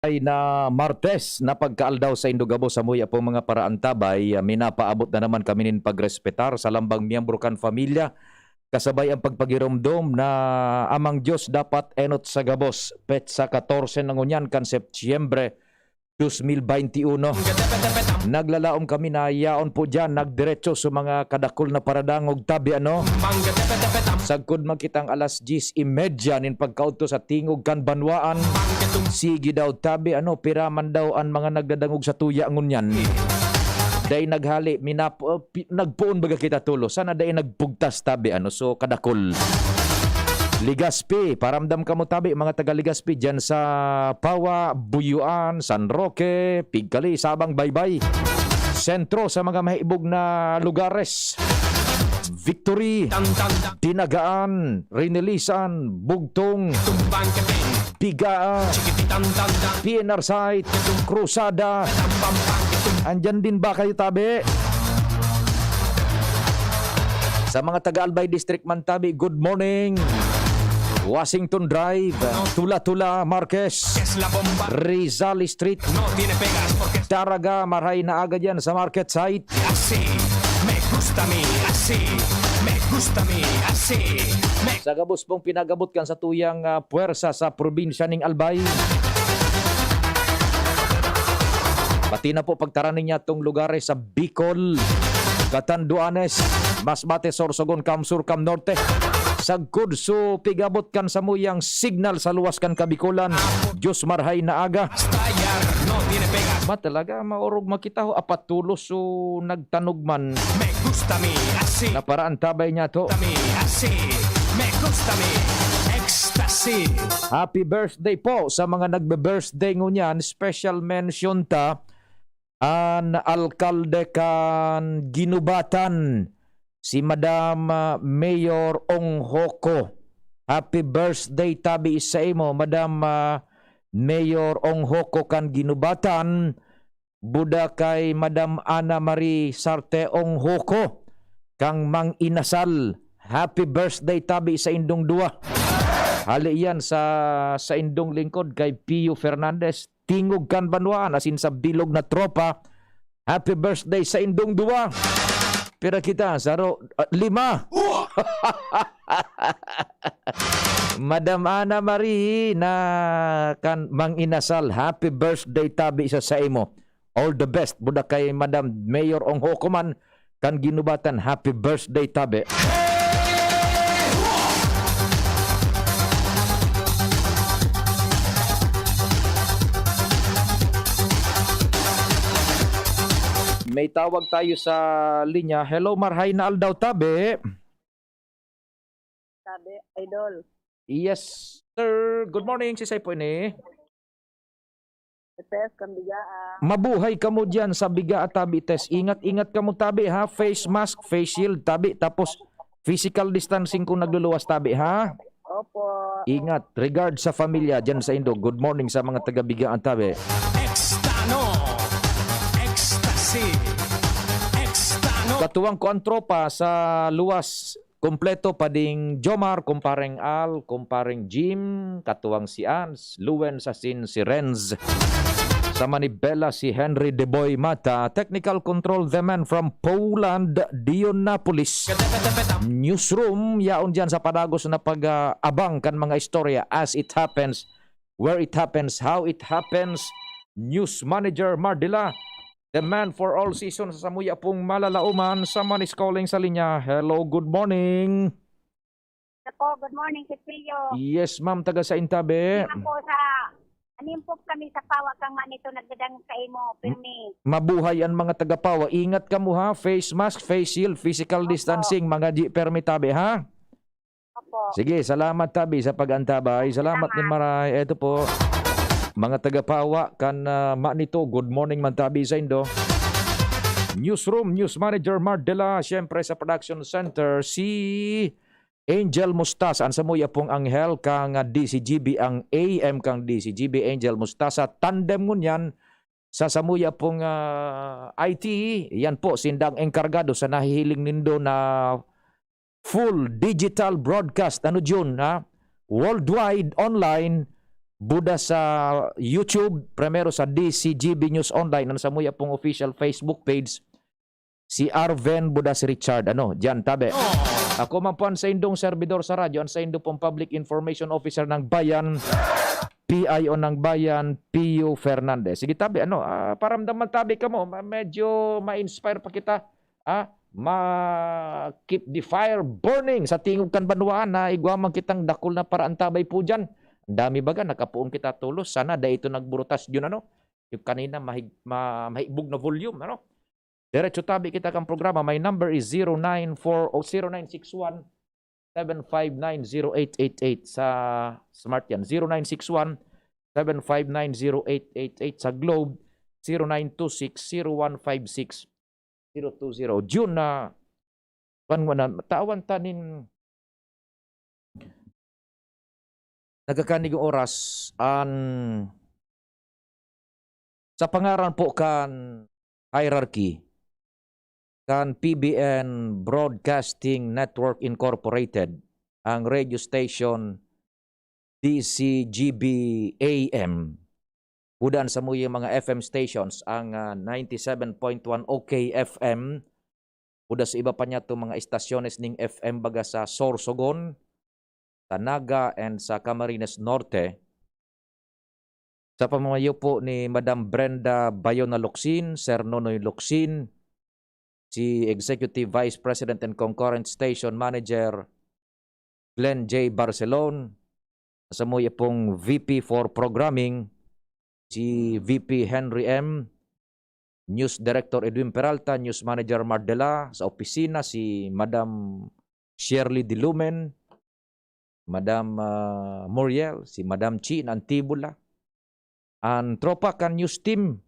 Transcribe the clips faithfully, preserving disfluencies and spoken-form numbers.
Ay na Martes na pagkaaldaw sa indo gabos, samuya pong mga paraantabay, ah, minapaabot na naman kami nin pagrespetar sa lambang miyembro kan pamilya, kasabay ang pagpagiromdom na Amang Diyos dapat enot sa gabos, petsa katorse na ngunyan kan Setyembre dos mil baynti uno. Naglalaom kami na yaon po diyan, nagdiretso sa mga kadakul na paradangog tabi, ano? Sagkod man kitang alas diyes y media nin pagkaudto sa tingog kan banwaan, sige daw tabi, ano, pira man daw an mga nagdadangog sa tuya ngunyan. Dai naghali, minap-, pi-, nagpoon baga kita tulo. Sana dai nagpugtas tabi, ano, so kadakul. Legazpi, paramdam kamo tabi, mga taga Legazpi, dyan sa Pawa, Buyuan, San Roque, Pigcali, Sabang, Baybay. Sentro sa mga mahiibog na lugares. Victory, Dinagaan, Rinilisan, Bugtong, Bigaa, P N R Site, Cruzada. Andyan din ba kayo, tabi? Sa mga taga Albay District man, tabi, good morning. Washington Drive, Tula-Tula, Marquez, Rizal Street, Daraga, marhay na aga dyan sa market site. Así me gusta mi, así me gusta mi, así me Sa gabos pong pinagabot kan sa tuyang, ah, puwersa sa probinsya ning Albay. Pati na po pagtara ninyatong lugares sa Bicol, Catanduanes, Masbate, Sorsogon, Cam Sur, Cam Norte. Sagkod so pigabot kan samuyang signal sa luwas kan Kabikolan. Diyos marhay na aga. Ba talaga, maorog makita ho, apat tulos so nagtanog man. Me gusta mi, así. Na paraan tabay niya to. Me gusta mi, así. Me gusta mi, ecstasy. Happy birthday po sa mga nagbe-birthday ngunyan. Special mention ta an alkalde kan Guinobatan, si Madam, ah, Mayor Ong Hoco. Happy birthday tabi sa imo, Madam, ah, Mayor Ong Hoco kan Guinobatan. Buda kay Madam Ana Marie Sarte Ong Hoco kang Mang Inasal. Happy birthday tabi sa indong duwa. Hali yan sa, sa indong lingkod kay Pio Fernandez. Tingog kan banwaan, asin sa bilog na tropa. Happy birthday sa indong duwa. Pira kita, saro, ah, lima. Madam Ana Marie na kan Mang Inasal, happy birthday tabi sa saimo. All the best. Buda kay Madam Mayor Ong Hoco man kan Guinobatan, happy birthday tabi. May tawag tayo sa linya. Hello, marhay na aldaw tabi. Tabi, idol. Yes, sir. Good morning, si Saipo ini. Test kan Bigaa. Mabuhay kamo diyan sa Bigaa, tabi, Tess. Ingat-ingat kamo, tabi, ha? Face mask, face shield, tabi. Tapos, physical distancing kung nagluluwas, tabi, ha? Opo. Ingat. Regard sa pamilya diyan sa indo. Good morning sa mga taga Bigaa, tabi. Extano. Ecstasy. Extano. Katuwang ko ang tropa sa luwas. Kompleto pa ding Jomar, kumpareng Al, kumpareng Jim, katuwang si Ans, Luen, Sasin, si Renz. Sa Manibela, si Henry Deboy Mata. Technical control, the man from Poland, Dion Napolis. Newsroom, yaon diyan sa padagos na pag-abang kan mga istorya as it happens, where it happens, how it happens. News Manager Mardila, the man for all seasons, sa samuya pong malalaoman, someone is calling sa linya. Hello, good morning. Ako, good morning, Cecilio. Yes, ma'am, taga sa Intabe. Ako sa, animpok kami sa Pawa kang Manito, nagdadangog sa imo, pirmi. Mabuhay ang mga taga Pawa. Ingat kamo, ha. Face mask, face shield, physical Opo. distancing, mga di permi tabi, ha? Opo. Sige, salamat tabi sa pag-antabay. Salamat Salamat. din maray. Eto po, mga taga Pawa kan, ah, Manito, good morning man tabi sa indo. Newsroom, News Manager Mardela, siyempre sa Production Center, si Angel Mustasa, ang samuya pong anghel kang, ah, D C G B, ang A M kang D C G B, Angel Mustasa, tandem ngunyan sa samuya pong, ah, I T, yan po, sindang engkargado sa nahihiling nindo na full digital broadcast, ano, Jun, ha? Worldwide, online, Buda sa YouTube, primero sa D C G B News Online, an samuya pong official Facebook page, si Arven Budas Richard. Ano, diyan, tabi. Ako man po an saindong servidor sa radyo, an saindo pong Public Information Officer ng Bayan, P I O ng Bayan, Pio Fernandez. Sige, tabi, ano, ah, paramdaman tabi kamo, ma-, medyo ma-inspire pa kita, ah, ma-keep the fire burning sa tingog kan banwaan na igwa man kitang dakul na paraantabay po diyan. Ang dami baga, nakapuon kita tolos. Sana dai ito nagburutas yun, ano? Yung kanina, mahig-, ma-, mahibog na volume, ano? Diretso tabi kita kan programa. My number is zero nine four o zero nine six one, seven five nine zero eight eight eight. Sa Smart yan, zero nine six one, seven five nine zero eight eight eight. Sa Globe, zero nine two six, zero one five six, zero two zero. June na, kuwan mo na, tawan ta nin nagkakanig oras an, sa pangaran po kan hierarchy, kan P B N Broadcasting Network Incorporated, ang radio station D C G B A M. Buda an samuyang mga F M stations, ang, ah, ninety seven point one O K F M. Buda sa iba pa niya itong mga istasyones ning F M baga sa Sorsogon, sa Naga, and sa Camarines Norte. Sa pamamayo po ni Madam Brenda Bayona Locsin, Sir Nonoy Locsin, si Executive Vice President and Concurrent Station Manager Glenn J Barcelon, sa muya pong V P for Programming, si V P Henry M, News Director Edwin Peralta, News Manager Mardela, sa opisina si Madam Shirley Dilumen, Madam, ah, Muriel, si Madam Chin Antibula, an tropa kan news team,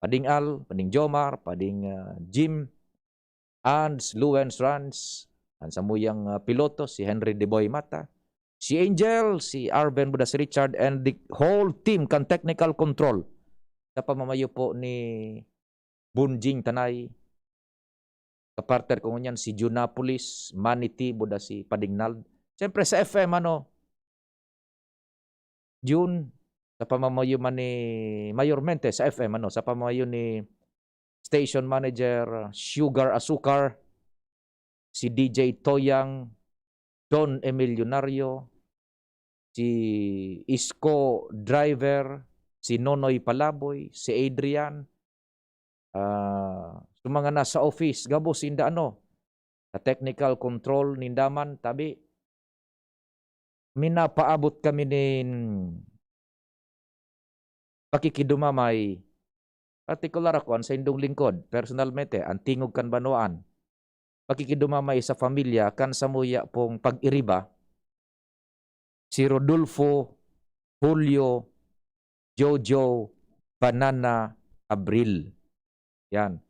Pading Al, Pading Jomar, Pading, ah, Jim, Ans, Luens, Rans, an samuyang, ah, piloto, si Henry Deboy Mata, si Angel, si Arven Budas Richard, and the whole team kan technical control. Sa pamamayo po ni Bunjing Tanay, kapartner ko ngunyan, si Junapolis, Manny T, Budas, si Pading Nald. Siyempre, sa F M, ano, June, sa pamamayo man ni, mayormente sa F M, ano, sa pamamayo ni Station Manager Sugar Asukar, si D J Toyang, Don Emilionario, si Isko Driver, si Nonoy Palaboy, si Adrian, ah, sa mga nasa office, gabos sinda, ano, sa technical control ninda man, tabi, minapaabot kami nin pakikidumamay, partikular ako, an saindong lingkod, personalmente, an tingog kan banwaan. Pakikidumamay sa pamilya kan samuya pong pag-iriba, si Rodolfo Julio Jojo Banana Abril. Yan.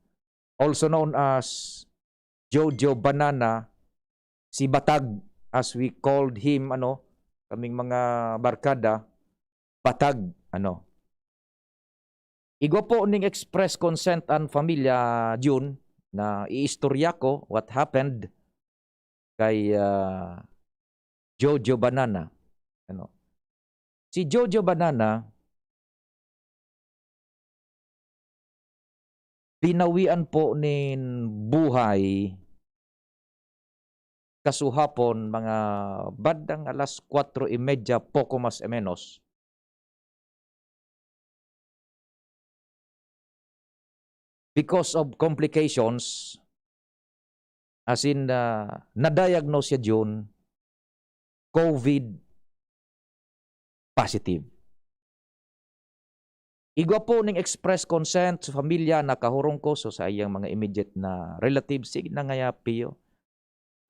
Also known as Jojo Banana, si Batag, as we called him, ano, kaming mga barkada, Batag, ano. Igwa po ning express consent an pamilya Jun na iistorya ko what happened kay, ah, Jojo Banana. Ano? Si Jojo Banana, pinawian po nin buhay kasuhapon, mga bandang alas kwatro y media, poko mas e menos. Because of complications, as in, ah, na-diagnose siya Jun, COVID positive. Igwa po ning express consent sa pamilya na kahurong ko, so sa iyang mga immediate na relatives, sige na ngaya, Pio,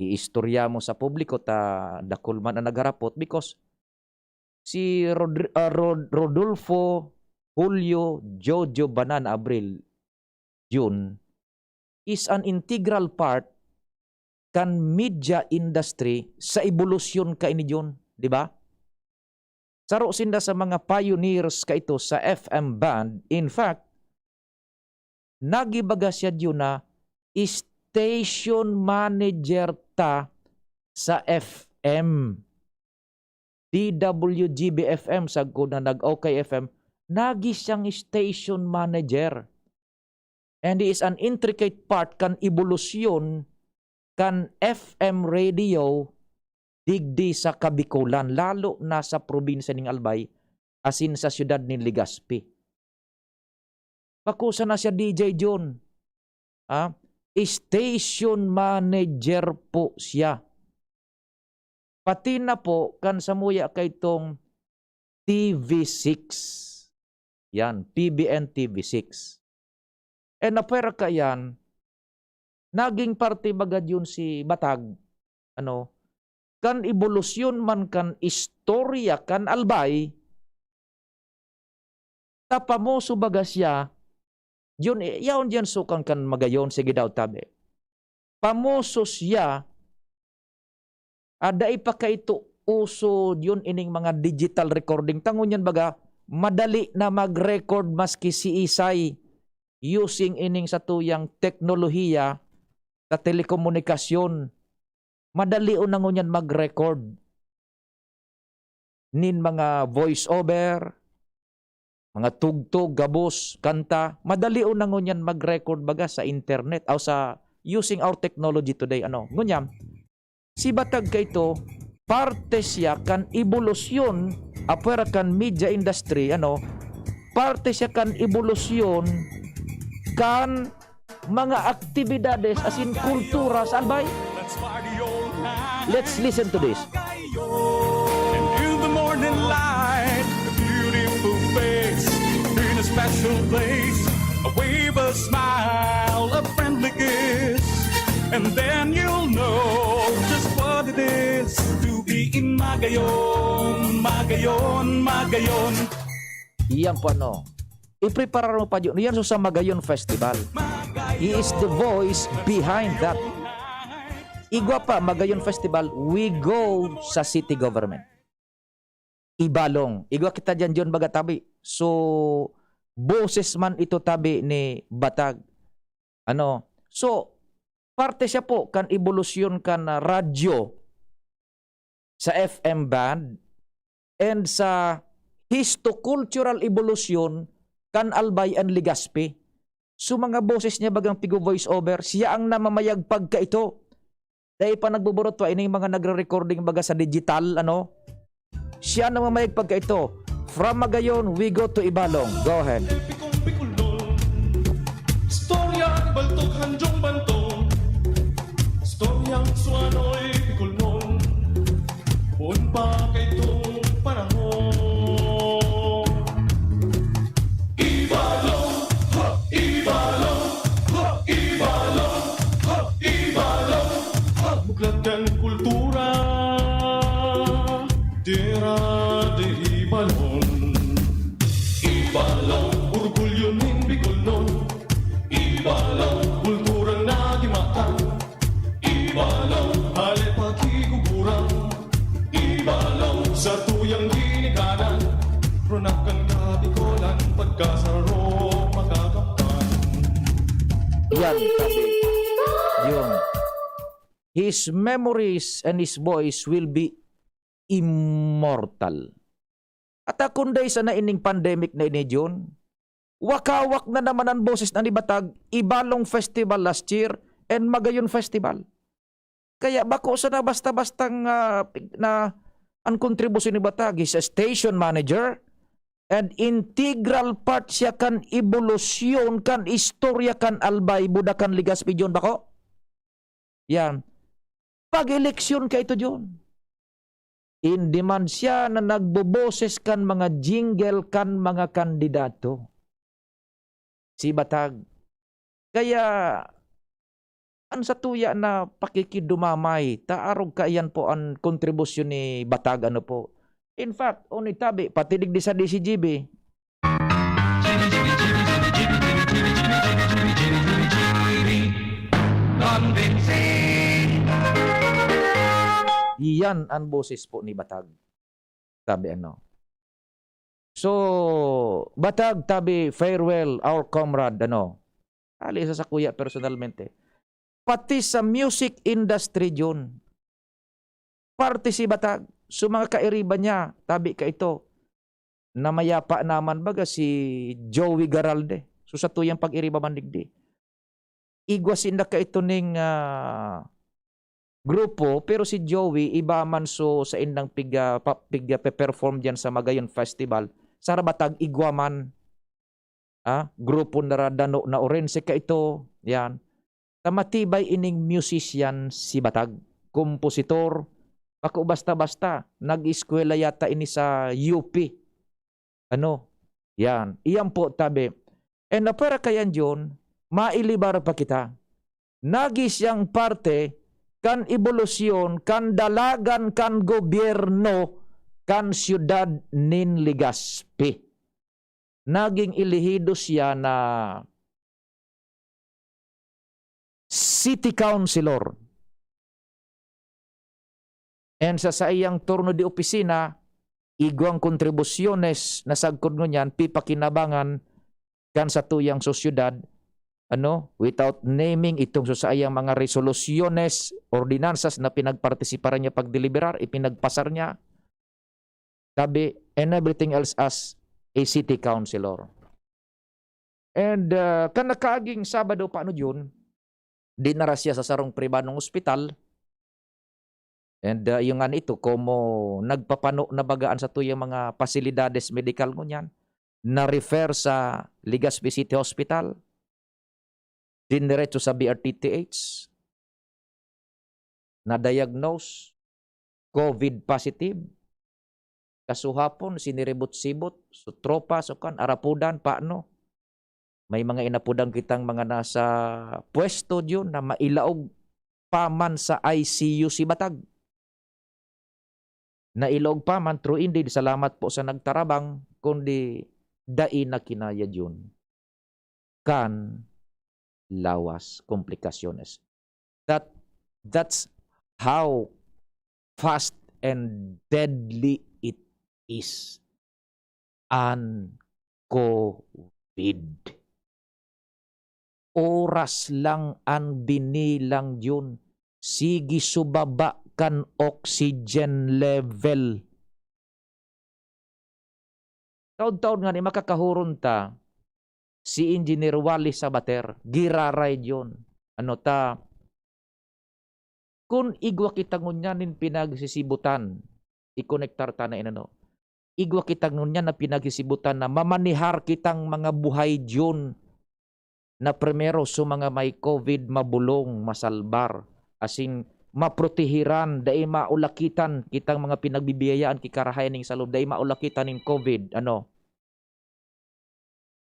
iistorya mo sa publiko ta dakul man ang nagharapot, because si Rodri-, ah, Rod-, Rodolfo Julio Jojo Banana Abril Jun is an integral part kan media industry sa ebolusyon kaini Jun, di ba? Saro sinda sa mga pioneers kaito sa F M band. In fact, nagibaga siya Jun na station manager ta sa F M. D W G B F M, sagkod na nag-OK F M, nagi siyang station manager. And he is an intricate part kan ebolusyon kan F M radio digdi sa Kabikolan, lalo na sa probinsya ning Albay, asin sa siyudad nin Legazpi. Bako sana siya D J John. Ah, station manager po siya. Pati na po kan samuya kaitong T V six. Yan, P B N T V six. And apwera kaiyan, naging parte baga diyon si Batag, ano, kan ebolusyon man kan istorya kan Albay, ta pamoso baga siya, yun, eh, yaon diyan sukan kan magayon, sige daw, tabi. Pamoso siya, ah, dai pa kaito uso yun ining mga digital recording. Ta ngunyan baga, madali na mag-record maski si isay using ining satuyang teknolohiya sa telekomunikasyon. Madali na ngunyan mag-record nin mga voice over, mga tugtog, gabos, kanta. Madali na ngunyan mag-record baga sa internet o sa using our technology today. Ano? Ngunyan, si Batag kaito, parte siya kan ebolusyon, apwera kan media industry, ano, parte siya kan ebolusyon kan mga aktibidades asin kultura sa Albay. Let's listen to this. And in the morning light, a beautiful face, in a special place, a wave, a smile, a friendly kiss. And then you'll know just what it is to be in Magayon, Magayon, Magayon. Iyan po, ano, ipreparar mo pa yun. Yan so sa Magayon Festival. He is the voice behind that. Igwa pa, Magayon Festival, we go sa city government. Ibalong. Igwa kita dyan, John, baga tabi. So, boses man ito tabi ni Batag. Ano? So, parte siya po kan ebolusyon kan, ah, radyo sa F M band and sa histocultural evolution kan Albay and Legazpi. So, mga boses niya bagang pigo voice over, siya ang namamayagpag kaito. Dai pa nagbuburot pa ining mga nagre-recording baga sa digital, ano? Siya ang namamayagpag kaito. From Magayon, we go to Ibalong. Go ahead. Epikong Bicolnon. Istorya ni Baltog Hanjong Bantog. Istoryang Suanoy Bicolnon. Poon pa kaitong panahon. Ibalong, ha, Ibalong, ha, Ibalong, ha, Ibalong, ha. Buklat kan kultura, tierra de Ibalong. Ibalong, orgulyo nin Bicolnon. Ibalong, kulturang nagimatan. Ibalong, hale pakiguguran. Ibalong, satuyang ginikanan. Runakan ka, Bicolan, pagkasarong makakamtan. Yan, sabi. Yun. His memories and his voice will be immortal. At akon dai sana ining pandemic na ini, Jun, wakawak na naman an boses na ni Batag, Ibalong Festival last year and Magayon Festival. Kaya bako sana basta-bastang, ah, pig-, na an kontribusyon ni Batag, he's a station manager and integral part siya kan ebolusyon kan istorya kan Albay, Budakan, Legazpi, Jun, bako? Yan. Pag-eleksyon kaito, Jun, in demand siya na nagboboses kan mga jingle kan mga kandidato. Si Batag. Kaya, an satuya na pakikidumamay, ta arog kaiyan po an kontribusyon ni Batag, ano po. In fact, o ni tabi, pati digdi sa D C G B, Convincing. Iyan an boses po ni Batag. Tabi ano. So, Batag, tabi, farewell, our comrade, ano. Hali sa sakuya personalmente. Pati sa music industry, Jun. Parte si Batag. So, mga kairiba niya, tabi ka ito, na mayapa naman baga si Joey Garalde. So, sa tuyang pag-iriba man digdi. Igwa sinda ka ito ning, ah, grupo, pero si Joey, iba man so sa indang piga, pa, piga pe-perform diyan sa Magayon Festival. Sa Rabatag, igwa man. Ah, grupo na ra-, dano na orense ka ito. Yan. Ta matibay ining musician si Batag, kompositor, bako basta-basta, nag-eskwela yata ini sa U P. Ano? Yan. Iyan po, tabi. And na pwera kayan, Jun, mailibar pa kita. Nagi siyang parte kan ebolusyon kan dalagan kan gobyerno kan siyudad nin Legazpi. Naging elehido siya na city councilor. And sa saiyang turno de opisina, igwang kontribusyones na sagkod ngunyan pipakinabangan kan satuyang sosyedad, ano, without naming itong sa saiyang mga resolusyones, ordinansas na pinagpartisiparan niya pagdeliberar, ipinagpasar niya, tabi, and everything else as a city councilor. And, ah, kan nakaaging Sabado pa, ano, Jun, dinara siya sa sarong pribadong ospital. And, ah, yung nga nito, komo nagpapano na baga an satuyang mga pasilidades medikal ngunyan, na-refer sa Legazpi City Hospital, diniretso sa B R T T H, na-diagnose, COVID positive. Kasuhapon, siniribot-sibot, so tropa, so kan, arapudan, paano? May mga inapudan kitang mga nasa pwesto diyon na mailaog pa man sa I C U si Batag. Nailaog pa man, true indeed, salamat po sa nagtarabang, kundi dai na kinaya diyon kan lawas, komplikasyones. That, that's how fast and deadly it is. An COVID. Oras lang an binilang diyon. Sige subaba kan oxygen level. Taod-taod ngani makakahuron ta si Engineer Wally Sabater, giraray diyon. Ano ta, kun igwa kita ngunyan nin pinagsisibutan, ikonektar ta na inano. Igwa kita ngunyan na pinagsisibutan na mamanihar kitang mga buhay diyon na primero sa mga may COVID mabolong, masalbar, asin maprotehiran, dai maulakitan kitang mga pinagbibiyayaan ki karahayan nin salud, dai maulakitan nin COVID, ano,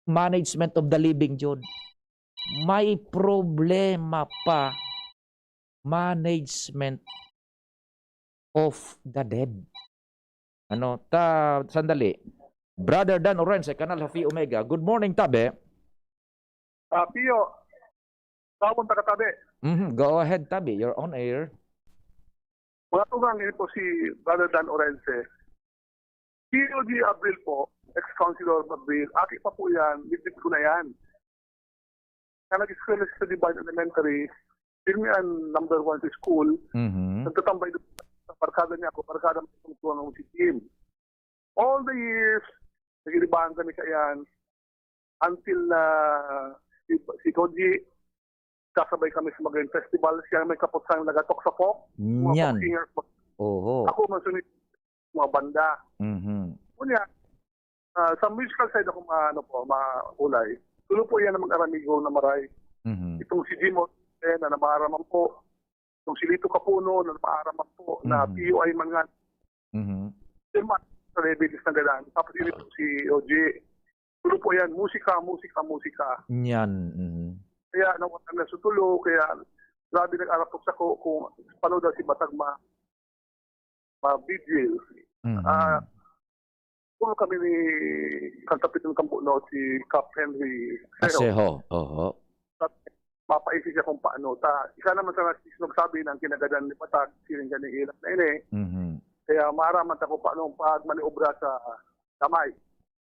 management of the living, Jud. May problema pa, management of the dead. Ano, ta, sandali. Brother Dan Orense, Kanal Hafi Omega. Good morning, tabi. Ah, Pio, tawon ta ka tabi. Mhm, go ahead, tabi. You're on air. Mga tugang, ini po si Brother Dan Orense. Si O G Abril po, ex-councilor Abril, aki pa po yan, midbit ko na yan. Na nag-eskwela siya sa Divine Elementary, yun nga ang number one sa school. Mhm. Nagtatambay doon sa barkada niya ako, barkada mo itong tuwang si Jim. All the years, nagiribahan kami sa yan. Until na si, si Koji, kasabay kami sa Magayon Festival, siya may kaputsang nagatok sa folk, mga Nyan. folk singers. Oho. Ako, masunod mga banda. Mhm. Unya, ah, sa musical side ako ma-, ano po, maulay. Tulo po yan ang mag-aramigo na maray. Mhm. Itong si Jimo, eh, na namaaraman po. Itong si Lito Capuno, na namaaraman po, na Mhm. P U I man nga. Mhm. Yung mga sa Levitis na gadan. Tapos yun po si O G. Tulo po yan, musika, musika, musika. Nyan, mhm. Kaya nawala na sa tulo, kaya grabe nag-arapok sa ko kung paano daw si Batag ma-, ma-vigil. Mhm. Ah, puno kami ni Kantapitong Kambuno, si Cap Henry Seho. Aseho, oho. At mapaisip siya kung paano. Ta, isa naman sa nas-, nagsabi ng kinagadan ni Batag, siring ka ni Ilak na ini. Mhm. Kaya maaraman ta kung paano ang pagmaniobra sa kamay.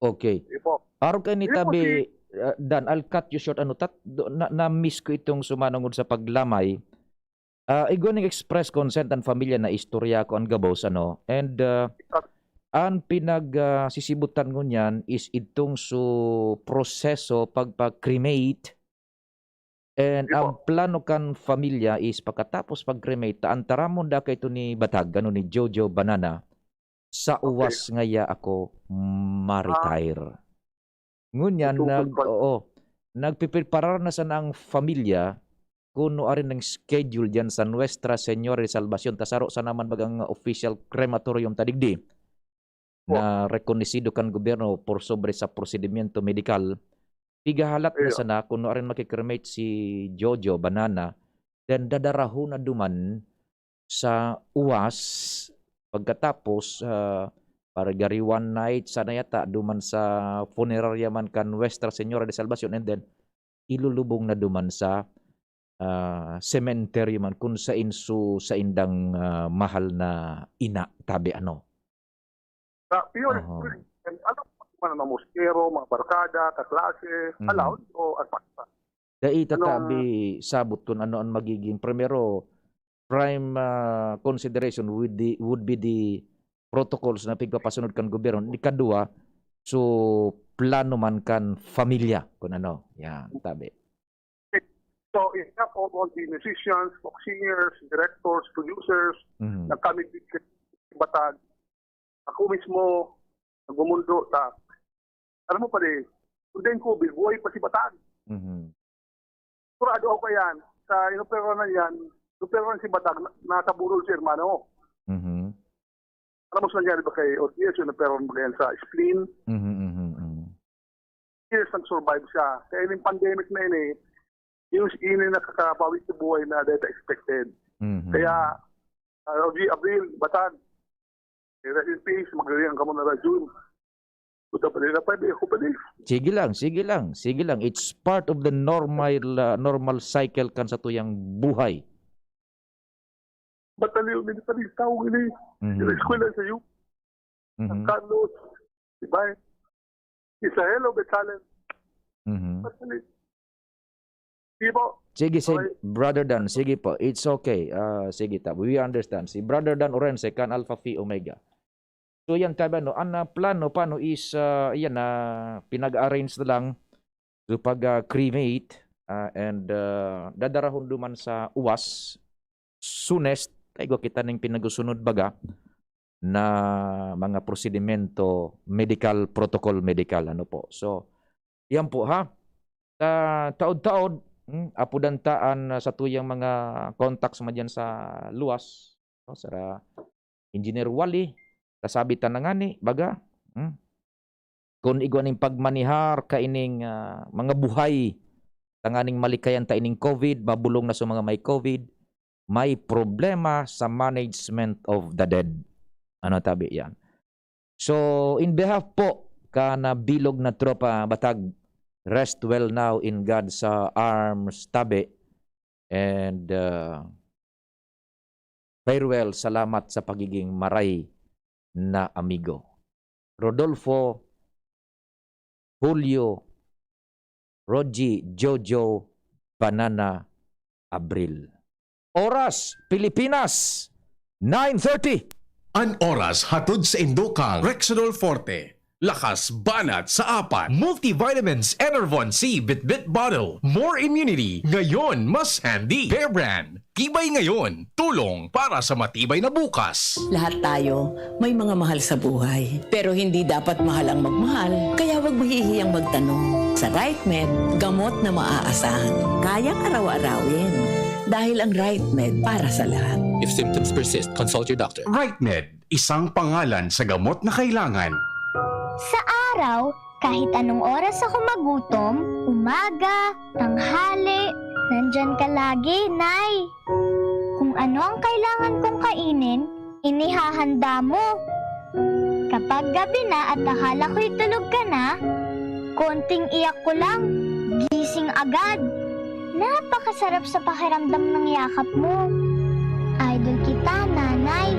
Okay. Sige po. Arog kaini, Sige po, tabi, si ah, Dan, I'll cut you short. Ano, tat-, do-, na, na-miss ko itong sumanungod sa paglamay. Ah, igwa ning express consent an pamilya na istorya ko an gabos, ano, and, ah, an pinag, ah, sisibutan ngunyan is idtong su proseso pagpa-cremate. And Di ba? Ang plano kan pamilya is pagkatapos pag-cremate, ta an taramon da kaito ni Batag, ano, ni Jojo Banana, sa Okay. uwas ngaya ako ma-retire. Ngunyan, Itubod nag-, pa. oo, nagpipreparar na sana ang pamilya kuno arin ang schedule diyan sa Nuestra Señora de Salvacion. Ta saro sana man bagang official crematorium ta digdi Po. na rekonosido kan gobyerno por sobre sa prosedimyento medikal. Pigahalat na Iyo. sana kuno arin maki-cremate si Jojo Banana, then dadarahon na duman sa uwas, pagkatapos, ah, pargari one night sana yata duman sa funeraria man kan Nuestra Señora de Salvacion, and then ilulubong na duman sa, ah, sementeryo man kun sain su-, saindang, ah, mahal na ina, tabi ano. Sa pure Oho. Christian, alam mo, mga moskero, mga barkada, kaklase, Mhm. allowed o agpaksa? Dai Anong tatabi sabot kun ano an magiging, primero, prime, ah, consideration would the, would be the protocols na pigpapasunod kan gobyerno. Ikadua, so, plano man kan pamilya, kun ano. Yan, tabi. So, in behalf of all the musicians, folk singers, directors, producers, Mhm. na kami dito sa Batag, ako mismo, nagmumundo ta. Alam mo, pare, kung dahil COVID, buhay pa si Batag. Mhm. Sigurado ako yan. Sa inoperahan na yan, inoperahan si Batag, na-, nasa burol si hermano. Mhm. Alam mo sa nangyari ba kay Ortiz, yung inoperahan ba yan sa spleen? Mhm, mhm, mhm. Years nag-survive siya. Kaya yung pandemic na yun eh, yung ini nakakabawi sa buhay na data expected. Mhm. Kaya, ah, Rogie Abril, Batag, eh, rest in peace, magaling ka muna na June. Puta pa nila, pwede ako pa din. Sige lang, sige lang, sige lang. It's part of the normal, ah, normal cycle kan sa tuyang buhay. Ba't na yung minsan yung tao ini? Mhm. Yung eskwela sa'yo? Mhm. Carlos, di ba? Israel o Betsalel? Mhm. Ba't na yun? Di ba? Sige, sige, Okay. Brother Dan, sige po. It's okay. Ah, sige, ta-, we understand. Si Brother Dan Orense, kan Alpha Phi Omega. So, yan, tabi, ano, ang, ah, plano pa, no, is, ah, yan, ah, pinag-arrange na lang. So, pag, ah, cremate, ah, and, ah, dadarahon duman sa uwas, soonest, igwa kita ning pinagsusunod baga na mga prosedimento, medical protocol, medical, ano po. So, yan po, ha? Sa taod-taod, hmm, apodan ta an, ah, satuyang mga contacts man diyan sa luwas, no? Sara Engineer Wally, kasabi ta na ngani, baga, hmm? Kun igwa ning pagmanihar kaining, ah, mga buhay, tanganing malikayan ta ining COVID, mabolong na sa mga may COVID, may problema sa management of the dead. Ano tabi yan? So, in behalf po kan bilog na tropa, Batag, rest well now in God's, ah, arms, tabi. And, ah, farewell, salamat sa pagiging maray na amigo. Rodolfo, Julio, Rogie, Jojo, Banana, Abril. Oras, Pilipinas, nine thirty. An oras hatod saindo kan Rexidol Forte. Lakas banat sa apat. Multivitamins Enervon C Bitbit Bottle. More immunity. Ngayon, mas handy. Bear Brand. Tibay ngayon. Tulong para sa matibay na bukas. Lahat tayo may mga mahal sa buhay. Pero hindi dapat mahal ang magmahal. Kaya wag mahihiyang magtanong. Sa Right Med, gamot na maaasahan. Kayang araw-arawin. Dahil ang Right Med para sa lahat. If symptoms persist, consult your doctor. Right Med, isang pangalan sa gamot na kailangan. Sa araw, kahit anong oras ako magutom, umaga, tanghali, nandyan ka lagi, Nay. Kung ano ang kailangan kong kainin, inihahanda mo. Kapag gabi na at akala ko'y tulog ka na, konting iyak ko lang, gising agad. Napakasarap sa pakiramdam ng yakap mo. Idol kita, Nanay.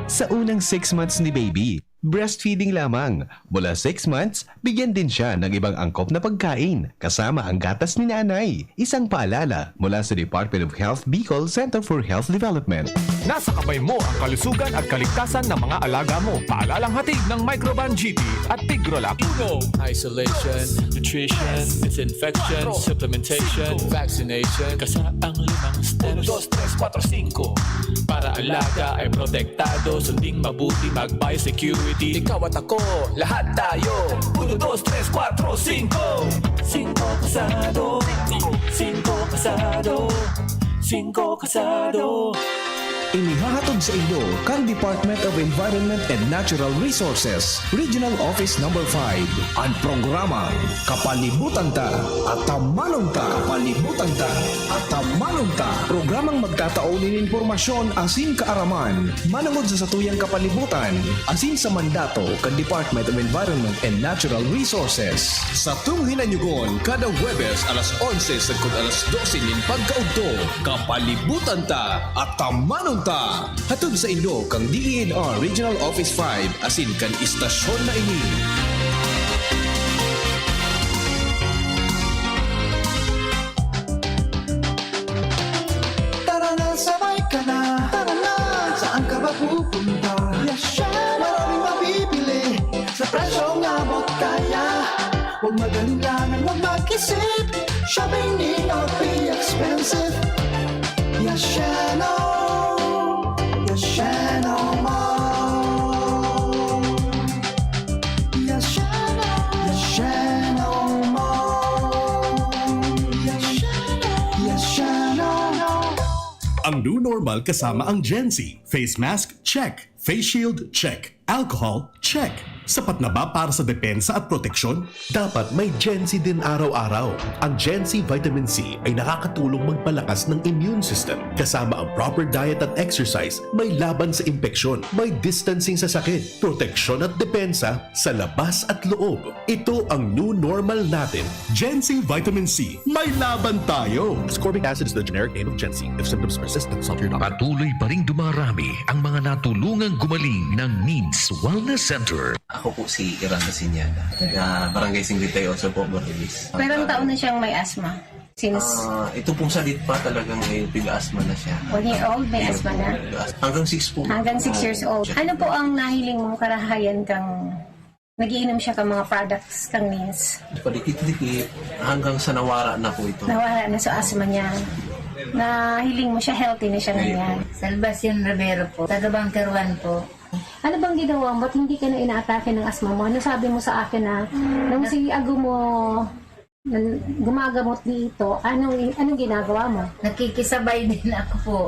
Sa unang six months ni baby, Breastfeeding lamang. Mula six months, bigyan din siya ng ibang angkop na pagkain, kasama ang gatas ni nanay. Isang paalala mula sa Department of Health Bicol Center for Health Development. Nasa kamay mo ang kalusugan at kaligtasan ng mga alaga mo. Paalalang hatid ng Microban G T at Tigrolac. Uno, isolation, nutrition, disinfection, supplementation, vaccination. Kasaang limang steps. Uno, dos, tres, kuwatro, singko. Para alaga ay protektado, sunding mabuti, mag-biosecurity. Ikaw at ako, lahat tayo. Uno, dos, tres, kuwatro, singko. Singko kasado. Singko kasado. Singko kasado. Inihahatod sa inyo kan Department of Environment and Natural Resources, Regional Office Number five, an programang Kapalibutan Ta, Atamanon Ta. Kapalibutan Ta, Atamanon Ta. Programang magtatao nin impormasyon asin kaaraman manongod sa satuyang kapalibutan asin sa mandato kan Department of Environment and Natural Resources. Satong hinanyugon kada Huwebes alas onse sagkod alas dose nin pagkaudto, Kapalibutan Ta, Atamanon Ta. Hatod sa inyo kan D E N R Regional Office five asin kan istasyon na ini. Tara na, sabay ka na. Tara na. Saan ka ba pupunta? Yasha! Maraming mabibili sa presyong abot kaya. Huwag mag-alinlangan, huwag mag-isip. Shopping need not be expensive. Yashano, Yashano Mall. Yashano, Yashano Mall. Yashano, Yashano. Ang new normal kasama ang Gen Z. Face mask, check. Face shield, check. Alcohol, check. Sapat na ba para sa depensa at proteksyon? Dapat may Gen Z din araw-araw. Ang Gen Z Vitamin C ay nakakatulong magpalakas ng immune system, kasama ang proper diet at exercise, may laban sa impeksyon, may distancing sa sakit, proteksyon at depensa sa labas at loob. Ito ang new normal natin. Gen Z Vitamin C, may laban tayo! Ascorbic acid is the generic name of Gen Z. If symptoms persist, consult your doctor. Patuloy pa ring dumarami ang mga natulungang gumaling ng Means Wellness Center. Ako po si Iran Casiñaga, taga Barangay Cincuenta y Ocho po, Bordelis. Pero ilang taon na siyang may asthma? Since Ah, ito pong salit pa talagang may piga-asma na siya. One year old, may asthma na? Hanggang six po. Hanggang six years old. Ano po ang nahiling mong karahayan kang nagiinom siya ka mga products kang Means? Padikit-dikit hanggang sa nawara na po ito. Nawara na sa asthma niya. Nahiling mo siya, healthy na siya ngayon. Salvacion Rivero po, taga Bunker One po. Ano bang ginawa mo? Ba't hindi ka na inaatake ng asthma mo? Ano sabi mo sa akin na nung si Agumo nan- gumagamot dito, anong, anong ginagawa mo? Nakikisabay din ako po.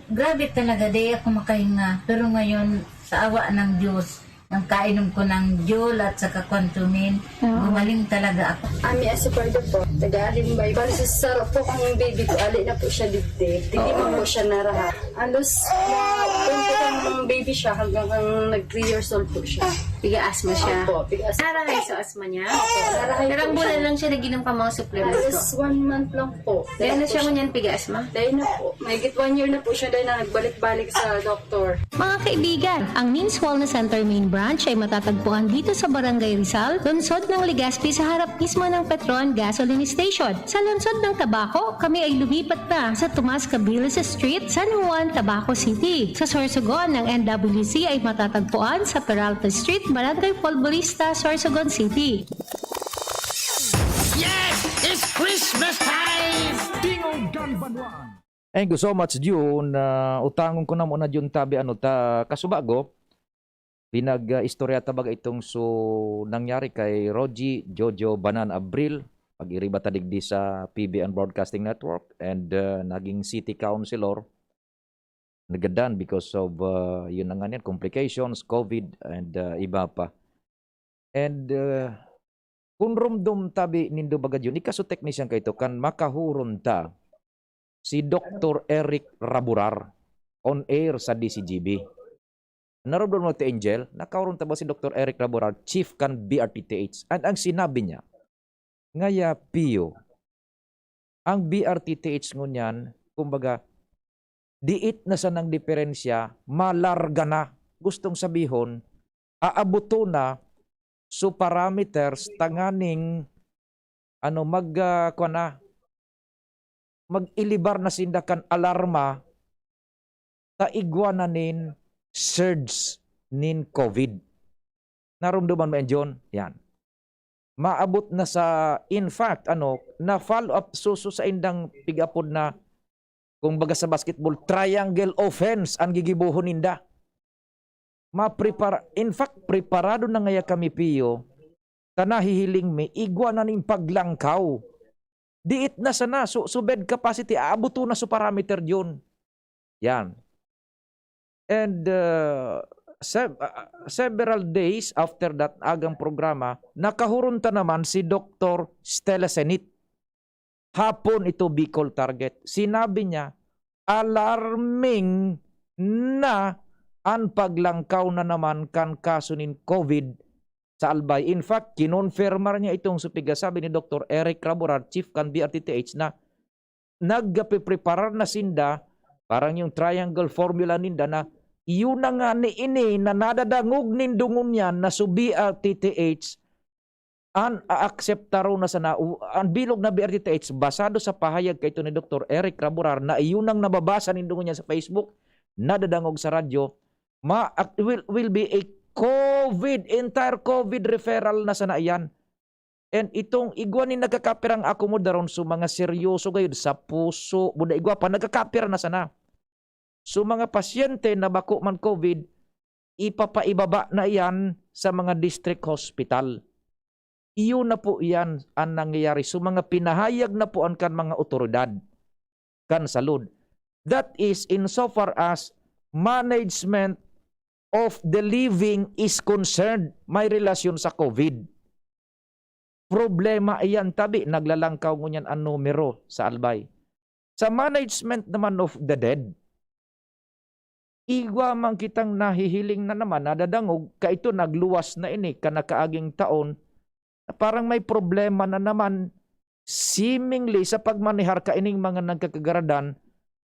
Grabe talaga, di ako makahinga. Pero ngayon, sa awa ng Diyos, ang kainom ko ng Diol at saka Quantumin, Oo. gumaling talaga ako. Ami Asapardo po, taga Alimbay. Bali sa saro po kang baby ko, ali na po siya digdi. Hindi pa po siya naraha. Alos, mga doon po kang baby siya hanggang kang nag three years old po siya. Piga-asthma siya. Opo, piga-asthma. Narahay sa asthma niya? Narahay Pero ang po bulan siya. lang siya naginom ka mga supplements Alos ko. One month lang po. Dahil na siya ngunyan piga-asthma? Dahil na po. Mahigit one year na po siya dahil na nagbalik-balik sa doktor. Mga kaibigan, ang Means Wellness Center Main Branch ay matatagpuan dito sa Barangay Rizal, lungsod ng Legazpi, sa harap mismo ng Petron Gasoline Station. Sa lungsod ng Tabaco, kami ay lumipat na sa Tomas Cabiles Street, San Juan, Tabaco City. Sa Sorsogon, ang N W C ay matatagpuan sa Peralta Street, Barangay Folborista, Sorsogon City. Yes! It's Christmas time! Tingog kan Banwaan. Thank you so much, Jun. Ah, utangon ko na muna, Jun, tabi, ano, ta, kasubago, pinag-istorya ta baga itong so nangyari kay Rogie Jojo Banan Abril, pag-iriba ta digdi sa P B N Broadcasting Network, and ah, naging city councilor, nagadan because of, ah, yun na nga niyan, complications, COVID, and ah, iba pa. And ah, kun rumdom tabi nindo baga, Jun, ika so technician kaito, kan makahuron ta si Doktor Eric Raburar on air sa D C G B. Narumdom mo, Ate Angel, nakahuron ta ba si Doktor Eric Raburar, chief kan B R T T H? And ang sinabi niya, ngaya, Pio, ang B R T T H ngunyan, kumbaga, diit na sanang diferensya, malarga na. Gustong sabihon, aaboton na su parameters tanganing ano, mag, ah, kuwan na, mag-ilibar na sinda kan alarma ta igwa na nin surge nin COVID. Narumduman mo yan, John? Yan. Maabot na sa, in fact, ano, na-follow up, suso sa indang pig-apod na, kung baga sa basketball, triangle offense an gigibohon ninda. Maprepara-, in fact, preparado na ngaya kami, Pio, ta nahihiling mi, igwa na nin paglangkaw. Diit na sana, so, so bed capacity, aaboton na so parameter yun. Yan. And, uh, sev-, uh, several days after that agang programa, nakahuron ta naman si Doktor Stella Senit. Hapon ito, Bicol Target. Sinabi niya, alarming na an paglangkaw na naman kan kaso nin COVID sa Albay. In fact, kinonfirmar niya itong sa pigasabi ni Doktor Eric Raburar, chief kan B R T T H, na nagkapipreparar na sinda, parang yung triangle formula ninda, na iyon na nga ni ini na nadadangog nindo ngunyan na su B R T T H an aakseptaro na sana, u-, an bilog na B R T T H, basado sa pahayag kaito ni Doktor Eric Raburar na iyon ang nababasa nindo ngunyan sa Facebook, nadadangog sa radyo, ma-, ak-, will, will be a COVID, entire COVID referral na sana iyan. And itong igwa nin nagkakapirang akomodaron sa mga seryoso gayud sa puso, buda igwa pa, nagkakapira na sana. So, mga pasyente na bako man COVID, ipapaibaba na iyan sa mga district hospital. Iyo na po iyan an nangyayari. So, mga pinahayag na po an kan mga otoridad kan salud. That is, insofar as management of the living is concerned, may relasyon sa COVID. Problema iyan, tabi, naglalangkaw ngunyan an numero sa Albay. Sa management naman of the dead, igwa man kitang nahihiling na naman, nadadangog, kaito nagluwas na ini, kan nakaaging taon, na parang may problema na naman, seemingly, sa pagmanehar kaining mga nagkakagaradan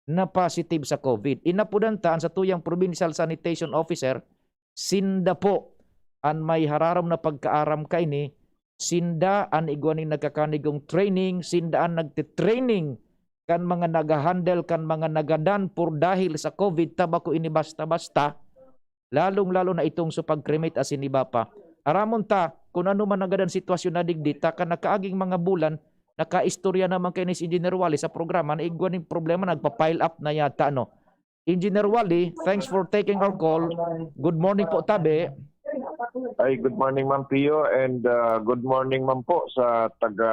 na positive sa COVID. Inapodan ta an satuyang provincial sanitation officer, sinda po an may hararom na pagkaaram kaini, sinda an igwa nin nagkakanigong training, sinda an nagte-training kan mga nagha-handle kan mga nagadan por dahil sa COVID, ta bako ini basta-basta, lalong-lalo na itong sa pag-cremate asin iba pa. Aramon ta kun ano man nagadan sitwasyon na digdi, ta kan nakaaging mga bulan, nakaistorya naman kaini si Engineer Wally sa programa na igwa nin problema, nagpa-pile up na yata, ano. Engineer Wally, thanks for taking our call. Good morning po, tabi. Ay, good morning, Ma'am Pio, and, ah, good morning man po sa taga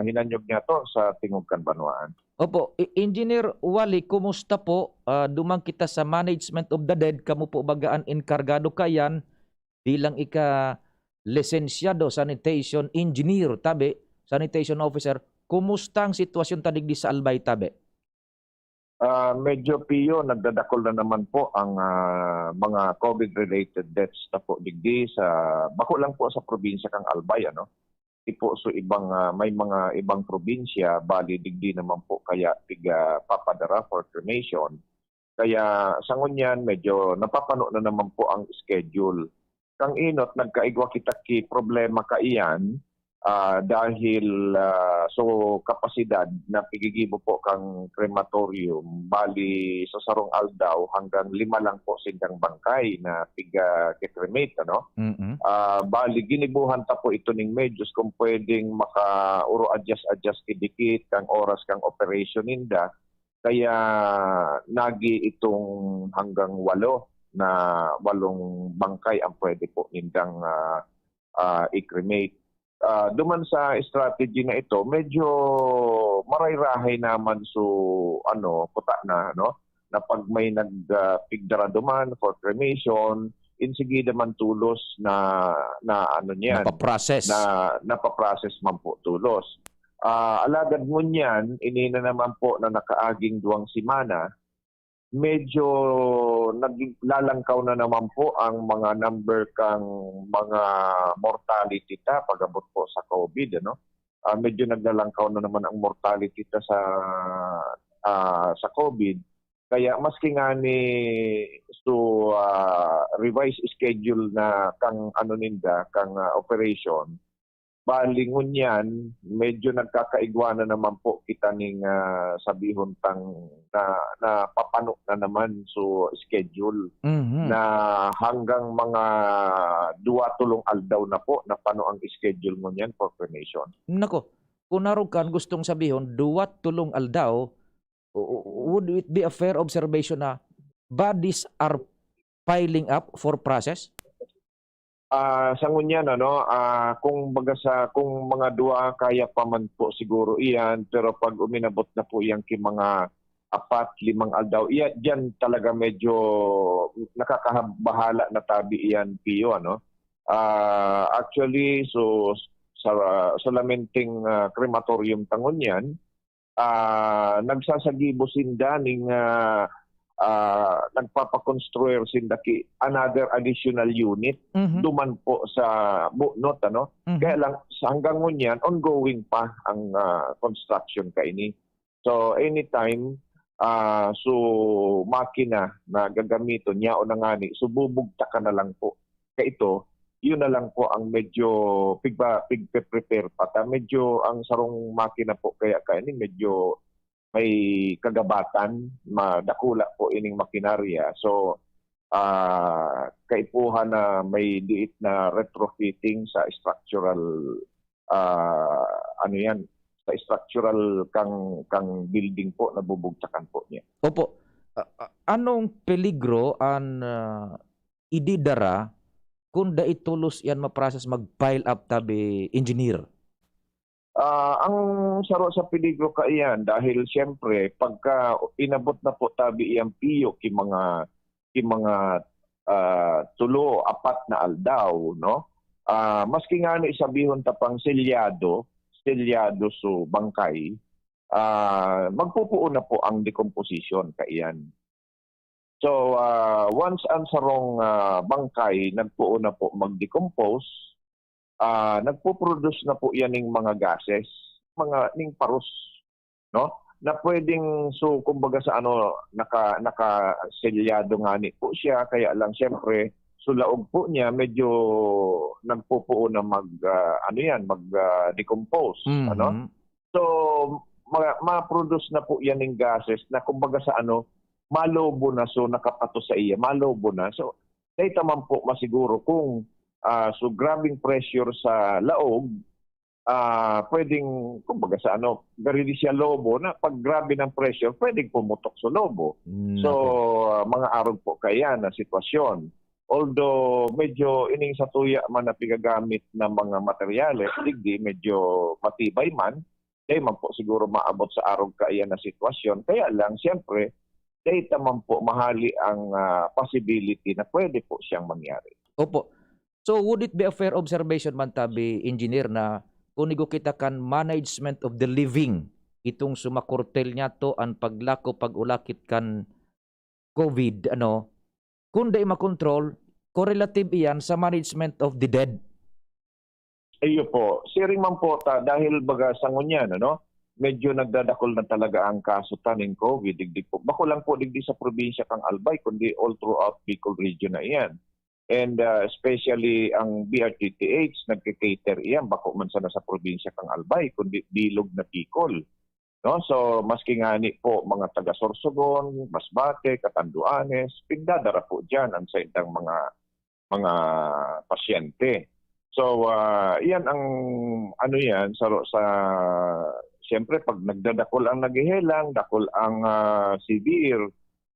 Hinanyog niyato sa Tingog kan Banwaan. Opo, E-, Engineer Wally, kumusta po? Ah, duman kita sa management of the dead, kamo po baga an enkargado kaiyan bilang ika lisensyado sanitation engineer, tabi, sanitation officer. Kumusta ang sitwasyon ta digdi sa Albay, tabi? Ah, medyo, Pio, nagdadakol na naman po ang, ah, mga COVID-related deaths na po digdi sa, bako lang po sa probinsya kang Albay, ano. Di po, so ibang, ah, may mga ibang probinsya, bali digdi naman po kaya piga papadara for cremation. Kaya sa ngunyan, medyo napapano na naman po ang schedule. Kang inot, nagkaigwa kita ki problema kaiyan, ah, dahil, ah, so kapasidad na pigigibo po kang crematorium, bali sa sarong aldaw hanggang lima lang po sindang bangkay na piga cremate, ano? Mm. Ah, bali ginibuhan ta po ito ning medyos kung pwedeng maka-uro adjust-adjust ki dikit kang oras kang operation ninda. Kaya nagi itong hanggang walo na, walong bangkay ang pwede po nindang, ah, ah, i-cremate. Ah, duman sa strategy na ito, medyo maray-rahay naman so, ano, kuta na, no? Na pag may nag, ah, pigdara duman for cremation, insigida man tulos na, na ano niyan, Napaprocess. na napaprocess man po tulos. Ah, alagad ngunyan, ini na naman po na nakaaging duwang semana, medyo naglalangkaw na naman po ang mga number kang mga mortality ta pag-abot po sa COVID, ano? Ah, medyo naglalangkaw na naman ang mortality ta sa, ah, sa COVID. Kaya maski ngani so, ah, revised schedule na kang ano ninda, kang, ah, operation, bali ngunyan medyo nagkakaigwa na naman po kita ning, ah, sabihon tang na napapano na naman so schedule Mhm. na hanggang mga duwa, tolong aldaw na po na pano ang schedule ngunyan for cremation. Nako, kun arog kan gustong sabihon, duwa, tolong aldaw, o, o, would it be a fair observation na bodies are piling up for process? Ah, sa ngunyan, ano, ah, kung baga sa, kung mga duwa, kaya pa man po siguro iyan, pero pag uminabot na po iyan ki mga apat, limang aldaw, iya, diyan talaga medyo nakakabahala na tabi iyan, Pio, ano. Ah, actually, so, sa, sa Lamenteng, ah, crematorium ta ngunyan, ah, nagsasagibo sinda ning, ah, ah, nagpapakonstruir sinda ki another additional unit Mhm. duman po sa bunot, ano. Mhm. Kaya lang, sa hanggang ngunyan, ongoing pa ang, ah, construction kaini. So, anytime, ah, so, makina na gagamiton, yaon na ngani, so, bubugtakan na lang po. Kaito, yun na lang po ang medyo pigpa-, pigpe-prepare pa ta. Medyo ang sarong makina po kaya kaini medyo may kagabatan, ma-, dakula po ining makinarya. So, ah, kaipuhan na may diit na retrofitting sa structural, ah, ano yan, sa structural kang, kang building po na bubugtakan po niya. Opo. A-, a-, anong peligro an, ah, ididara kun dai tolos iyan ma-process, mag-pile up tabi, engineer? Ah, ang saro sa peligro kaiyan dahil siyempre pagka inabot na po tabi iyang piyo ki mga, ki mga, ah, tulo, apat na aldaw, no? Ah, maski ngani sabihon ta pang selyado, selyado so bangkay, ah, magpupuon na po ang decomposition kaiyan. So, ah, once ang sarong, ah, bangkay nagpuon na po mag-decompose, ah, nagpo-produce na po yan ning mga gases, mga ning paros, no? Na pwedeng, so, kumbaga sa ano, naka-, nakaselyado ngani po siya, kaya lang siyempre, so laog po niya, medyo nagpupuon na mag, ah, ano yan, mag, ah, decompose, ano? Mhm. So, ma-, ma-produce na po yan ning gases na kumbaga sa ano, malobo na, so nakapatos sa iya, malobo na. So, dai ta man po masiguro kung, ah, so grabing pressure sa laog, ah, pwedeng, kumbaga sa ano, gari di siya lobo na pag grabe ng pressure, pwedeng pumutok sa lobo. Hmm, So, okay. ah, mga arog po kaya na sitwasyon. Although medyo ining sa tuya man na pigagamit na mga materyales, digdi medyo matibay man, dai man po siguro maabot sa arog kaiyan na sitwasyon. Kaya lang, siyempre, dai ta man po mahali ang, ah, possibility na pwede po siyang mangyari. Opo. So, would it be a fair observation man tabi, Engineer, na kung igo kita kan management of the living, itong sumakurtel niya to an paglako, pag-ulakit kan COVID, ano, kung dai makontrol, correlative iyan sa management of the dead. Iyo po. Siring man po ta, dahil baga sa ngunyan, ano, medyo nagdadakol na talaga ang kaso ta nin COVID, digdi po. Bako lang po digdi sa probinsya kang Albay, kundi all throughout Bicol region na iyan. And, ah, especially ang B R T T H, nagke-cater iyan, bako man sana sa probinsya kang Albay, kundi bilog na Bicol. No? So, maski ngani po mga taga Sorsogon, Masbate, Catanduanes, pigdadara po diyan ang saindang mga, mga pasyente. So, ah, iyan ang ano yan, sa, sa, siyempre, pag nagdadakol ang naghihelang, dakol ang, ah, severe,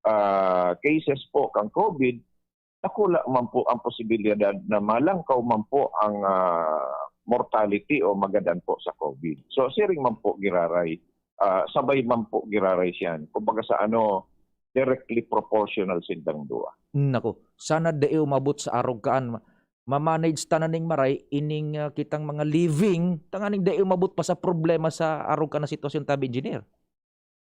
ah, cases po kang COVID, dakula man po ang posibilidad na malangkaw man po ang, ah, mortality o magadan po sa COVID. So, siring man po giraray, ah, sabay man po giraray siyan. Kumbaga sa ano, directly proportional sindang duwa. Naku, sana dai umabot sa arog kaan. Ma-, ma-manage ta na ning maray ining, ah, kitang mga living, tanganing dai umabot pa sa problema sa arog ka na sitwasyon tabi, Engineer.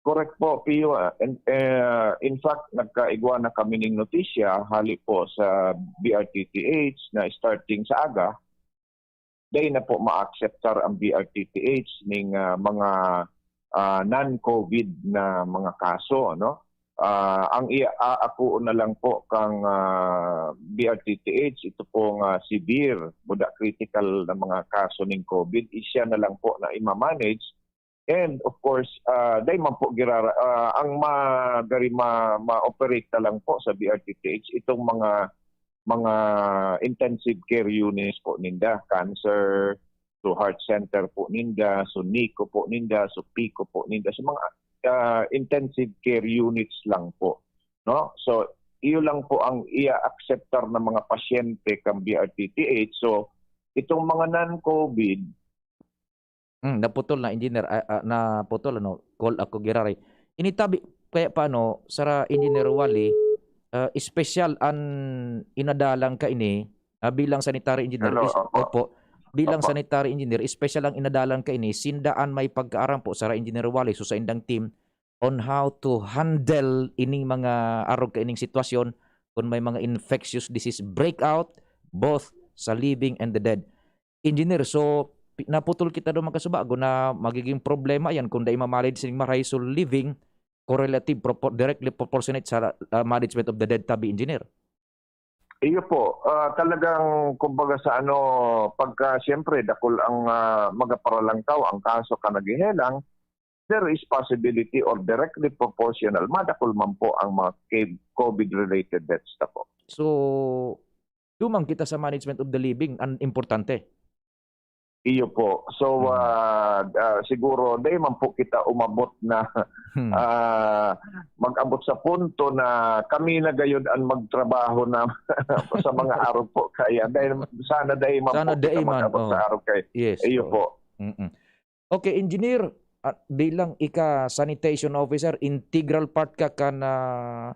Correct po, Pio, ah. And, eh, in fact, nagkaigwa na kami ning notisya hali po sa B R T T H na starting sa aga, dai na po ma-acceptar ang B R T T H ning, ah, mga, ah, non-COVID na mga kaso, ano? Ah, ang iaakoon na lang po kang, ah, B R T T H, ito pong, ah, severe, buda critical na mga kaso ning COVID, isya na lang po na ima-manage. And of course, ah, dai man po girara-, ah, ang magari ma-, ma-operate na lang po sa B R T T H, itong mga, mga intensive care units po ninda, cancer, so heart center po ninda, so NICU po ninda, so PICU po ninda, so mga, ah, intensive care units lang po, no? So, iyo lang po ang iya-akseptar na mga pasyente kan B R T T H. So, itong mga non-COVID, Hmm, naputol na, Engineer, ah, ah, naputol, ano, call ako giraray. Ini tabi, kaya paano, sara, Engineer Wally, ah, espesyal an inadalan kaini, ah, bilang sanitary engineer, Hello, is, opo. opo, bilang Opo. sanitary engineer, espesyal ang inadalan kaini, sinda an may pagkaaram po, sara, Engineer Wally, so sa indang team, on how to handle ining mga arog kaining sitwasyon, kung may mga infectious disease breakout, both sa living and the dead. Engineer, so, pi-, naputol kita do, magkasubago, na magiging problema yan kung dai ma-manage ning maray, so living correlative, propo-, directly proportionate sa, ah, management of the dead tabi, Engineer. Iyo po, ah, talagang kumbaga sa ano, pagka siyempre dakul ang, ah, magaparalangkaw ang kaso kan naghehelang, there is possibility or directly proportional, madakul man po ang mga ca-, COVID-related deaths na po. So, duman kita sa management of the living, an importante. Iyo po. So, Hmm. ah, ah, siguro, dai man po kita umabot na, Hmm. ah, mag-abot sa punto na kami na gayod an magtrabaho na sa mga arog po. Kaya, dai, sana dai man Sana po kita dai man, mag-abot sa oh. arog kay. Yes, Iyo oo. po. Mm-mm. Okay, Engineer, ah, bilang ika sanitation officer, integral part ka kan, ah,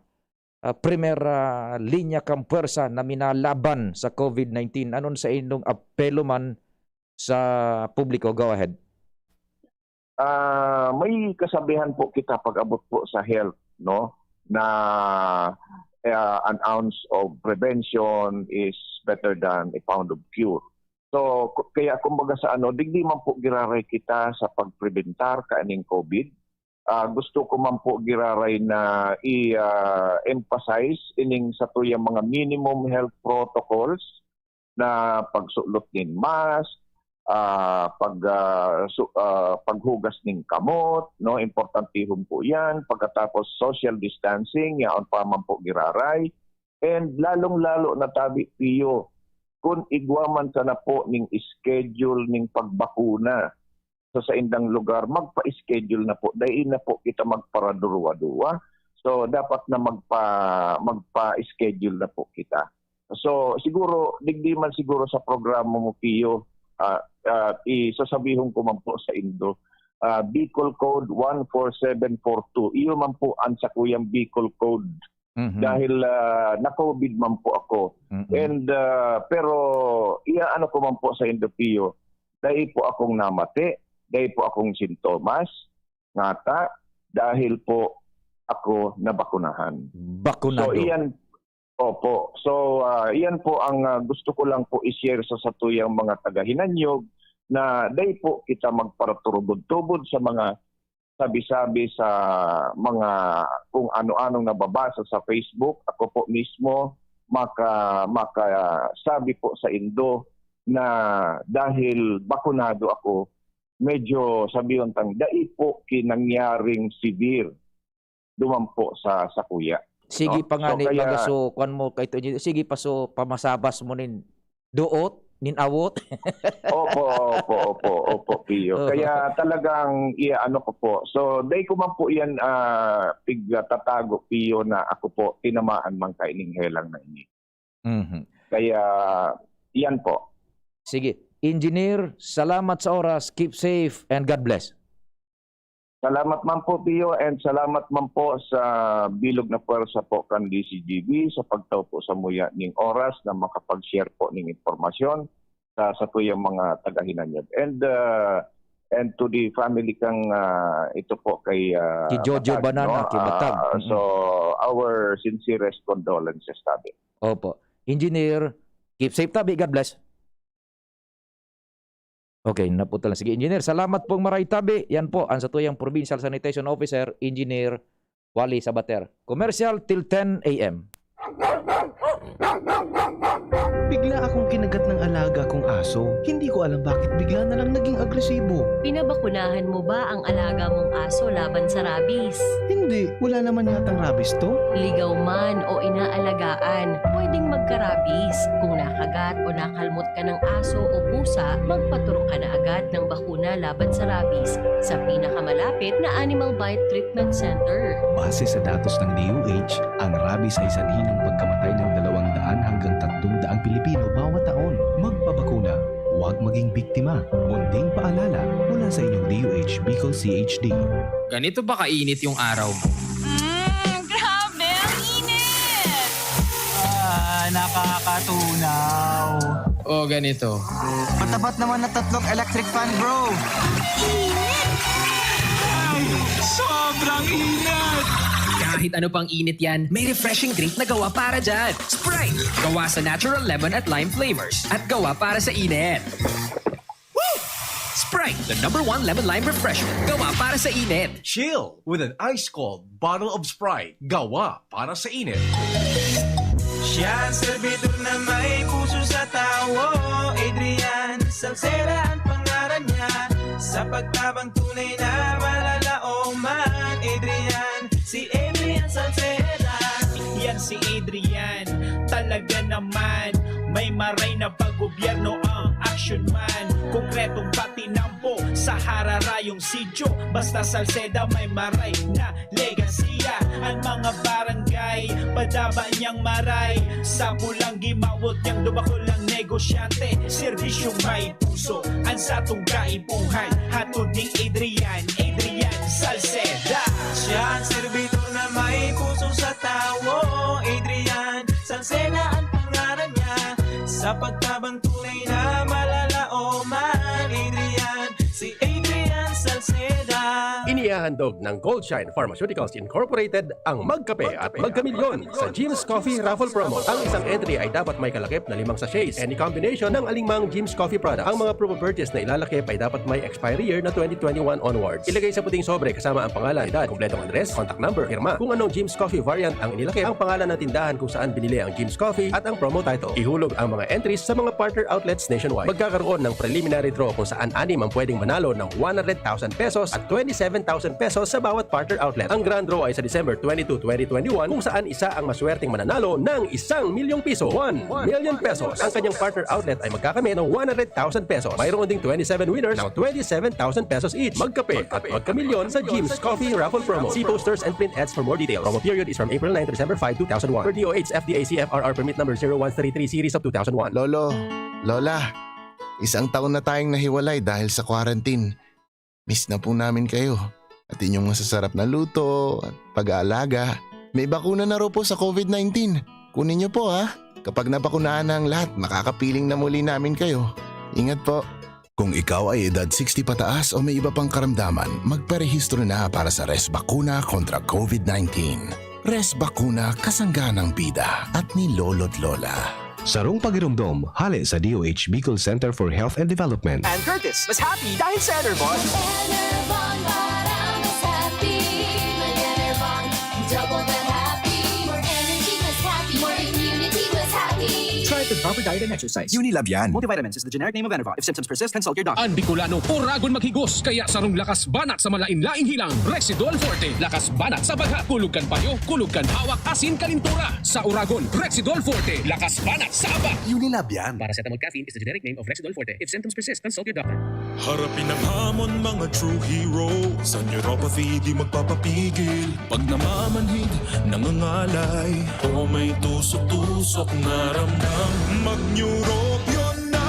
ah, primer, ah, linya kan pwersa na minalaban sa COVID nineteen. Anon sa indong apelo man sa publiko? Go ahead. Ah, may kasabihan po kita pag-abot po sa health, no, na, ah, an ounce of prevention is better than a pound of cure. So, ku-, kaya kumbaga sa ano, digdi man po giraray kita sa pagprebentar kaining COVID. Ah, gusto ko man po giraray na i, ah, emphasize ining satuyang mga minimum health protocols na pagsulot nin mask, ah, pag, ah, su-, ah, paghugas nin kamot, no, importantehon po 'yan. Pagkatapos, social distancing, yaon pa man po giraray. And lalong-lalo na tabi, Pio, kun igwa man sana po ning schedule ning pagbakuna sa saindang lugar, magpa-schedule na po. Dai na po kita magparaduruwa-duwa. So, dapat na magpa-, magpa-schedule na po kita. So, siguro, digdi man siguro sa programa mo, Pio, ah, ah, i-, sasabihon ko man po sa indo, ah, Bicol Code one four seven four two. Iyo man po ang sakuyang Bicol Code. Mhm. Dahil, ah, na-COVID man po ako. Mm-mm. And, ah, pero, iya-ano ko man po sa indo, Pio, dai po akong namate, dai po akong sintomas, ngata, dahil po ako nabakunahan. Bakunado. So, iyan, opo. So, ah, iyan po ang, ah, gusto ko lang po i-share sa satuyang mga taga-Hinanyog, na dai po kita magparaturubod-tubod sa mga sabi-sabi sa mga kung ano-anong nababasa sa Facebook. Ako po mismo maka-, makasabi po sa indo na dahil bakunado ako, medyo sabi tang dai po ki nangyaring severe duman po sa sakuya, Sige no? pa nga So, ni kaya baga, so, kwan mo kay to, sige pa, so, pamasabas mo nin duot, nin awot. Opo, opo, opo, opo, Pio. Oo. Kaya talagang iya-ano ko po. So, dai ko man po yan, ah, pigtatago, Pio, na ako po tinamaan man kaining helang na ini. Mhm. Kaya, yan po. Sige. Engineer, salamat sa oras. Keep safe and God bless. Salamat man po, Pio, and salamat man po sa bilog na pwersa po kan D C G B sa pagtao po samuya ning oras na makapag-share po ning impormasyon sa satuyang mga taga-Hinanyog. And, ah, and to the family kang, ah, ito po kay, ah, Ki Jojo Matag, Banana, no? ki Matag. Ah, Mm-mm. so, our sincerest condolences, tabi. Opo. Engineer, keep safe tabi. God bless. Okay, naputol na. Sige, Engineer, salamat pong maray tabi. Yan po, ang satuyang Provincial Sanitation Officer, Engineer Wally Sabater. Commercial till ten a m. Bigla akong kinagat ng alaga kong aso. Hindi ko alam bakit bigla na lang naging agresibo. Pinabakunahan mo ba ang alaga mong aso laban sa rabies? Hindi, wala naman yatang rabies to. Ligaw man o inaalagaan, pwedeng magka-rabies. Kung nakagat o nakalmot ka ng aso o pusa, magpaturok ka na agad ng bakuna laban sa rabies sa pinakamalapit na Animal Bite Treatment Center. Base sa datos ng D O H, ang rabies ay sanhi ng pagkamatay ng dalawang daan hanggang tatlong daang Pilipino bawat taon. Magpabakuna, huwag maging biktima. Munting paalala mula sa inyong D O H Bicol C H D. Ganito ba kainit yung araw mo? Mm, grabe! Ang init! Ah, nakakatunaw. O ganito. Matapat naman na tatlong electric fan, bro. Ay, sobrang init! Kahit ano pang init yan, may refreshing drink na gawa para dyan. Sprite! Gawa sa natural lemon at lime flavors. At gawa para sa init. Woo! Sprite, the number one lemon lime refreshment. Gawa para sa init. Chill with an ice cold bottle of Sprite. Gawa para sa init. Siya ang servidor na may puso sa tawo. Adrian Salceda ang pangalan niya. Sa pagtabang tunay na malalaoman. Adrian, si Adrian Salceda. Yan si Adrian, talaga naman. May maray na paggobyerno ang action man. Konkretong patinampo sa hararayong sityo. Basta Salceda may maray na legasiya. Ang mga barangay, padaba niyang maray. Sa pulang gimawot niyang dubakol ang negosyante. Serbisyong may puso, ang satong kaipuhan. Hatod ni Adrian, Adrian Salceda. Siya ang servidor na may puso sa tawo. Adrian Salceda ang pangalan niya. Sa pagtabang tunay na malalaoman. Adrian, si Adrian Salceda. Inihahandog ng Goldshine Pharmaceuticals Incorporated ang Magkape at Magkamilyon sa Jim's Coffee Raffle Promo. Ang isang entry ay dapat may kalakip na limang sachets, any combination ng alinmang Jim's Coffee product. Ang mga promo purchase na ilalakip ay dapat may expiry year na twenty twenty-one onwards. Ilagay sa puting sobre kasama ang pangalan, edad, kompletong address, contact number, pirma. Kung anong Jim's Coffee variant ang inilakip, ang pangalan ng tindahan kung saan binili ang Jim's Coffee at ang promo title. Ihulog ang mga entries sa mga partner outlets nationwide. Magkakaroon ng preliminary draw kung saan anim ang pwedeng manalo ng one hundred thousand pesos at twenty-seven thousand pesos sa bawat partner outlet. Ang grand draw ay sa December twenty-two, twenty twenty-one, kung saan isa ang maswerteng mananalo ng isang milyong piso. One million pesos. Ang kanyang partner outlet ay magkakamit ng one hundred thousand pesos. Mayroon ding twenty-seven winners ng twenty-seven thousand pesos each. Magkape at magkamilyon sa Jim's Coffee Raffle Promo. See posters and print ads for more details. Promo period is from April nine to December five, two thousand one. Per D O H F D A C F R R permit number zero one three three series of two thousand one. Lolo, Lola, isang taon na tayong nahiwalay dahil sa quarantine. Miss na po namin kayo. At inyong masasarap na luto at pag-aalaga. May bakuna na raw po sa covid nineteen. Kunin niyo po, ha? Kapag nabakunahan na ang lahat, makakapiling na muli namin kayo. Ingat po. Kung ikaw ay edad sixty pataas o may iba pang karamdaman, magparehistro na para sa Resbakuna kontra covid nineteen. Resbakuna, kasangga ng bida at ni Lolo't Lola. Sarong pagiromdom, hale sa D O H Bicol Center for Health and Development. And Curtis, mas happy dahil sa Enervon. Enervon, para mas happy. May Enervon, double the happy. More energy, mas happy. More immunity, mas happy. Try it with proper diet and exercise. Unilab yan. Multivitamins is the generic name of Enervon. If symptoms persist, consult your doctor. Ang Bicolano, uragon maghigos, kaya sarong lakas banat sa malain-laing hilang, Rexidol Forte. Lakas banat sa baga, kulog kan payo, kulog kan hawak, asin kalintura. Sa uragon, Rexidol Forte. Lakas banat sa aba. Unilab yan. Paracetamol caffeine is the generic name of Rexidol Forte. If symptoms persist, consult your doctor. Harapin ang hamon, mga true heroes. Sa neuropathy, di magpapapigil. Pag namamanhid, nangangalay. O may tusok-tusok na ramdam. Mag-Neurobion na!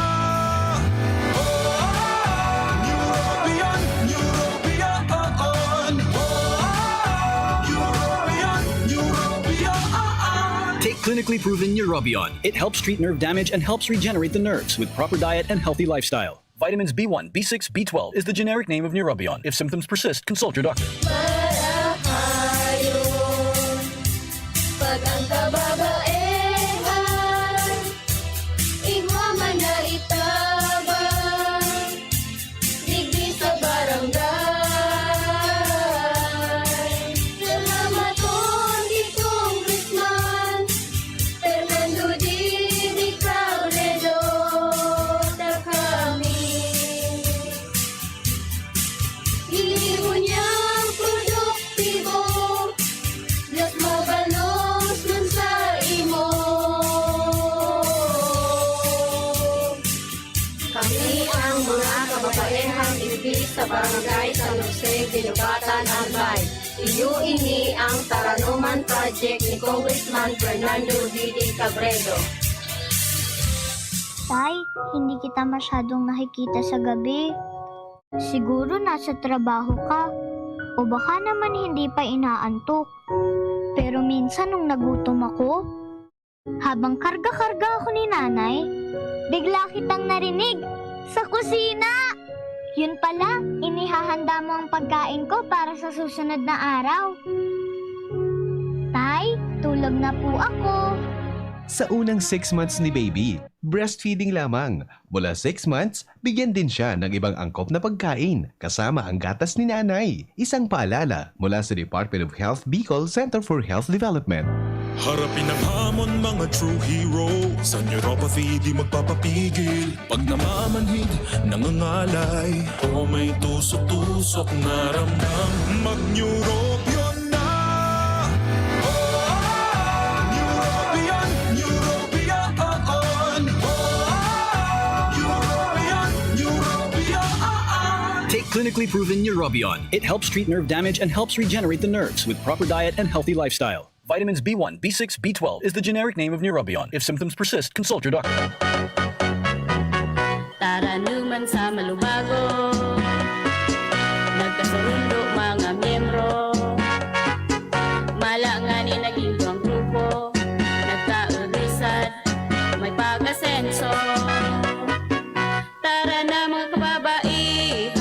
Oh, Neurobion, Neurobion, oh, oh. Oh, Neurobion, Neurobion, oh, oh. Take clinically proven Neurobion. It helps treat nerve damage and helps regenerate the nerves with proper diet and healthy lifestyle. Vitamins B one, B six, B twelve is the generic name of Neurobion. If symptoms persist, consult your doctor. Marahayon, pag ang kababaehan, igwa man na itabang, digdi sa barangay. Salamat Barangay San Jose, Guinobatan, Albay. Iyo ini ang Taranuman Project ni Congressman Fernando Didi Cabredo. Tay, hindi kita masyadong nakikita sa gabi. Siguro nasa trabaho ka. O baka naman hindi pa inaantok. Pero minsan nung nagutom ako, habang karga-karga ako ni nanay, bigla kitang narinig sa kusina. Yun pala, inihahanda mo ang pagkain ko para sa susunod na araw. Tay, tulog na po ako. Sa unang six months ni baby, breastfeeding lamang. Mula six months, bigyan din siya ng ibang angkop na pagkain, kasama ang gatas ni nanay. Isang paalala mula sa Department of Health Bicol Center for Health Development. Harapin ang hamon, mga true hero. Sa neuropathy, di magpapapigil. Pag namamanhid, nangangalay, o may tusok-tusok na ramdam, mag-Neurobion na! Oh, Neurobion, Neurobion, oh, oh. Neurobion, Neurobion, oh, oh. Take clinically proven Neurobion. It helps treat nerve damage and helps regenerate the nerves with proper diet and healthy lifestyle. Vitamins B one, B six, B twelve is the generic name of Neurobion. If symptoms persist, consult your doctor. Taranuman sa malubago, nagkasurundo mga miyembro. Mala ngani naging duwang grupo, nagkaurusan, may pag-asenso. Tara na, mga kababaihan,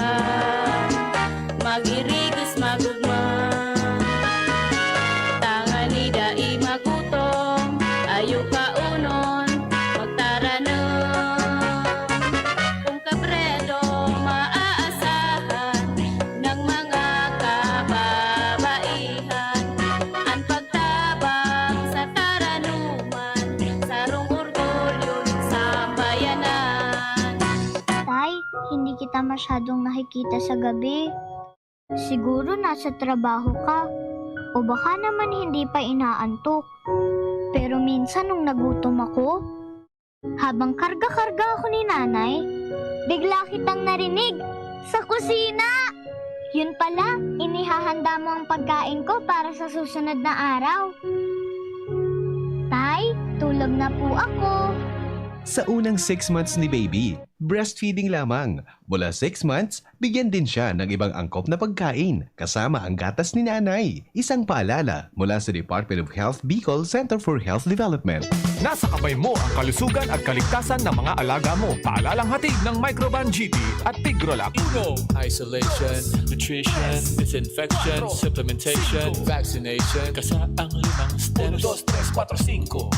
mag-irigis, magugma. Tangani dai magutom, ayo kaunon, magtaranom. Kun Cabredo maaasahan ng mga kababaihan, an pagtabang sa taranuman, sarong orgulyo nin sambayanan. Tay, hindi kita masyadong nakikita sa gabi. Siguro nasa trabaho ka. O baka naman hindi pa inaantok. Pero minsan nung nagutom ako, habang karga-karga ako ni nanay, bigla kitang narinig sa kusina! Yun pala, inihahanda mo ang pagkain ko para sa susunod na araw. Tay, tulog na po ako. Sa unang six months ni baby, breastfeeding lamang. Mula six months, bigyan din siya ng ibang angkop na pagkain, kasama ang gatas ni nanay. Isang paalala mula sa Department of Health Bicol Center for Health Development. Nasa kamay mo ang kalusugan at kaligtasan ng mga alaga mo. Paalalang hatid ng Microban G P at Tigrolac. Uno, isolation, nutrition, disinfection, supplementation, vaccination, kasa ang limang steps. Uno, dos, tres, kuwatro, singko.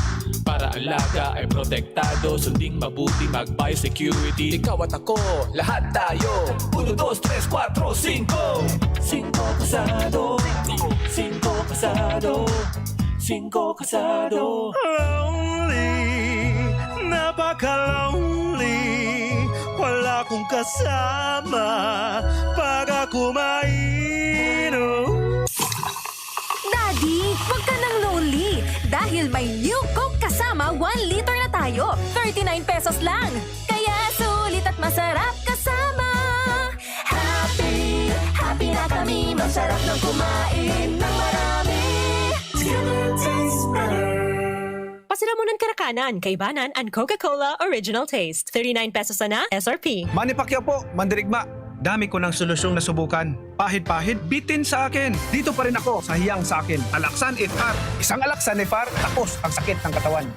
Para alaga ay protektado, sunding mabuti, mag-biosecurity. Ikaw at ako, lahat tayo. Uno, dos, tres, kuwatro, singko. Singko kasado. Singko kasado. Singko kasado. Lonely, napaka-lonely. Wala kong kasama pag ako mainom. Daddy, wag ka nang lonely dahil may new Coke kasama one liter na tayo. Thirty-nine pesos lang. Kaya sulit at masarap kasama. Happy, happy na kami. Masarap ng kumain ng marami. Together tastes better. Pasiramunan karakanan, kaibanan an Coca-Cola Original Taste. Thirty-nine pesos sana, S R P. Manny Pacquiao po, mandirigma. Dami ko ng solusyong nasubukan. Pahid-pahid, bitin sa akin. Dito pa rin ako sa hiyang sa akin. Alaksan F R. Isang Alaksan F R, tapos ang sakit ng katawan.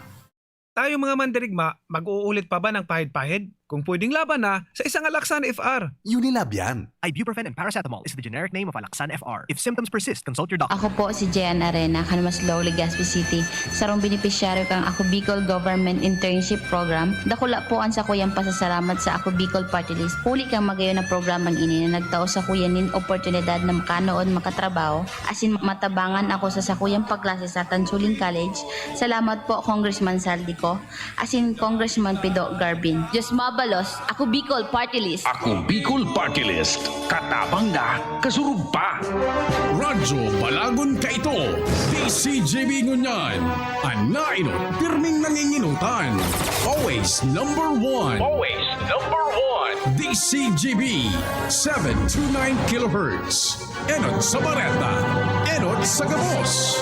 Tayo mga mandirigma, mag-uulit pa ba ng pahid-pahid? Kung pwedeng laban na, sa isang Alaksan F R. Unilab yan. Ibuprofen and paracetamol is the generic name of Alaxan F R. If symptoms persist, consult your doctor. Ako po si Jen Arena, kan Maslog, Legazpi City. Sarong benepisyaryo kan Ako Bicol Government Internship Program. Dakula po an sakuyang pasasalamat sa Ako Bicol Party List. Huli kan magayon na programang ini na nagtao sakuya nin oportunidad na makanood, makatrabaho, asin matabangan ako sa sakuyang pagklase sa Tansuling College. Salamat po, Congressman Zaldy Co, asin Congressman Pido Garbin. Diyos mo Abalos, Ako Bicol Party List. Ako Bicol Party List. Katabang na, kasurog pa. Radyo Balagon Kaito, D C G B ngunyan. An nainot, pirming nanginginutan. Always number one. Always number one. D C G B, seven two nine kilohertz. Enot sa bareta, enot sa gabos.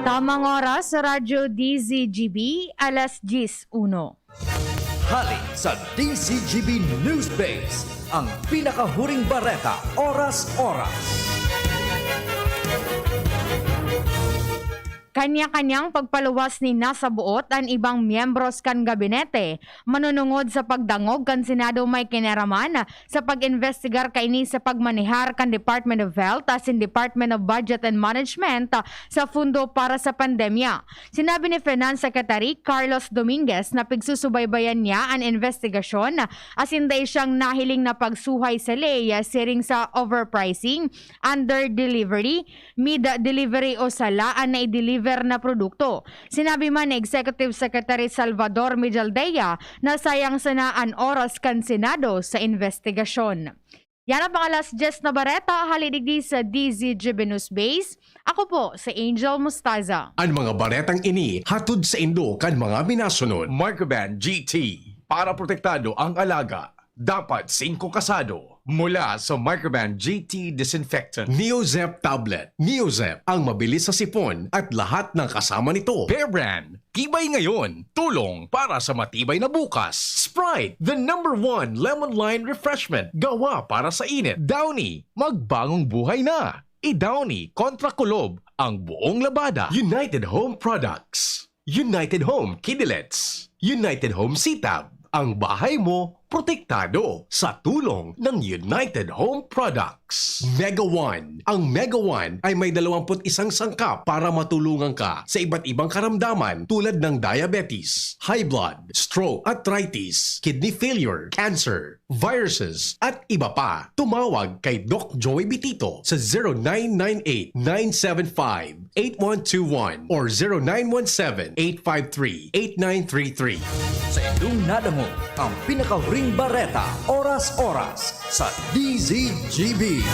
Tamang oras sa Radyo D Z G B, alas diyes uno. Hali sa D Z G B Newsbase, ang pinakahuring bareta, oras-oras. Kanya-kanyang pagpaluwas ni nasa buot an ibang miyembros kan gabinete, manunungod sa pagdangog kan Senado may kinaraman sa pag-imbestigar kaini sa pagmanehar kan Department of Health asin Department of Budget and Management sa fundo para sa pandemya. Sinabi ni Finance Secretary Carlos Dominguez na pigsusubaybayan niya an investigasyon asin dai siyang nahiling na pagsuhay sa ley siring sa overpricing, under-delivery, mid-delivery o sala an naideliver na produkto. Sinabi man ni Executive Secretary Salvador Mijaldea na sayang sana an oras kan Senado sa investigasyon. Yan ang mga alas diyes na bareta, hali digdi sa D Z G B News Base. Ako po si Angel Mustaza. An mga baretang ini hatod saindo kan mga minasunod. Microban G T, para protektado ang alaga. Dapat singko kasado mula sa Microban G T Disinfectant. Neozep Tablet. Neozep, ang mabilis sa sipon at lahat ng kasama nito. Bear Brand, tibay ngayon, tulong para sa matibay na bukas. Sprite, the number one lemon lime refreshment, gawa para sa init. Downy, magbagong buhay na. I-Downy kontra kulob ang buong labada. United Home Products. United Home Kidilets. United Home Sitab. Ang bahay mo, protektado sa tulong ng United Home Products. Mega One. Ang Mega One ay may dalawampu't isang sangkap para matulungan ka sa iba't ibang karamdaman tulad ng diabetes, high blood, stroke, arthritis, kidney failure, cancer, viruses, at iba pa. Tumawag kay Doc Joey Bitito sa zero nine nine eight nine seven five eight one two one or zero nine one seven eight five three eight nine three three. Sa indong nadangog ang pinakahuring bareta, oras-oras, sa D Z G B.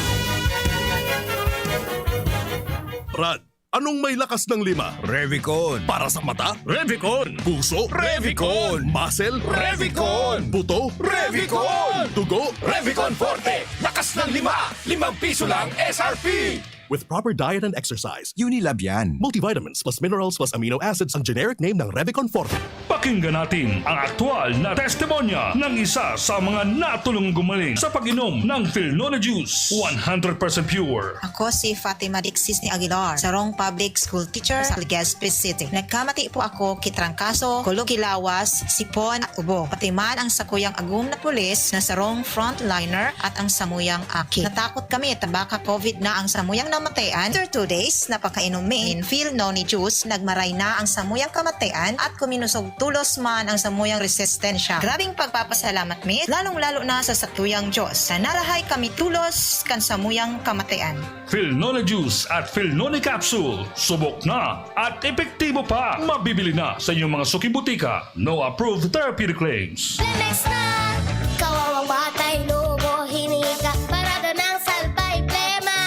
Brad, anong may lakas ng lima? Revicon. Para sa mata? Revicon. Puso? Revicon. Muscle? Revicon. Buto? Revicon. Dugo? Revicon Forte. Lakas ng lima. Limang piso lang S R P. With proper diet and exercise, Unilab yan. Multivitamins plus minerals plus amino acids ang generic name ng Revicon Forte. Pakinggan natin ang aktual na testimonya ng isa sa mga natulong gumaling sa pag-inom ng Filnone Juice, one hundred percent pure. Ako si Fatima Dixis ni Aguilar, sarong public school teacher sa Legazpi City. Nagkamati po ako ki trangkaso, kulog ki lawas, sipon at ubo. Pati man ang sakuyang agom na pulis na sarong frontliner at ang samuyang aki. Natakot kami ta baka covid na ang samuyang namatayan. After two days na pagkainom mi nin Filnone juice, nagmaray na ang samuyang kamatayan at kuminusog tulos man ang samuyang resistensya. Grabing pagpapasalamat mi, lalong-lalo na sa satuyang Diyos, na narahay kami tulos kan samuyang kamatayan. Filnone Juice at Filnone Capsule, subok na at epektibo pa. Mabibili na sa inyong mga suking botika. No approved therapeutic claims. Lemex na! Kawawang batay, lumo, hinika, parada ng salbay, plema.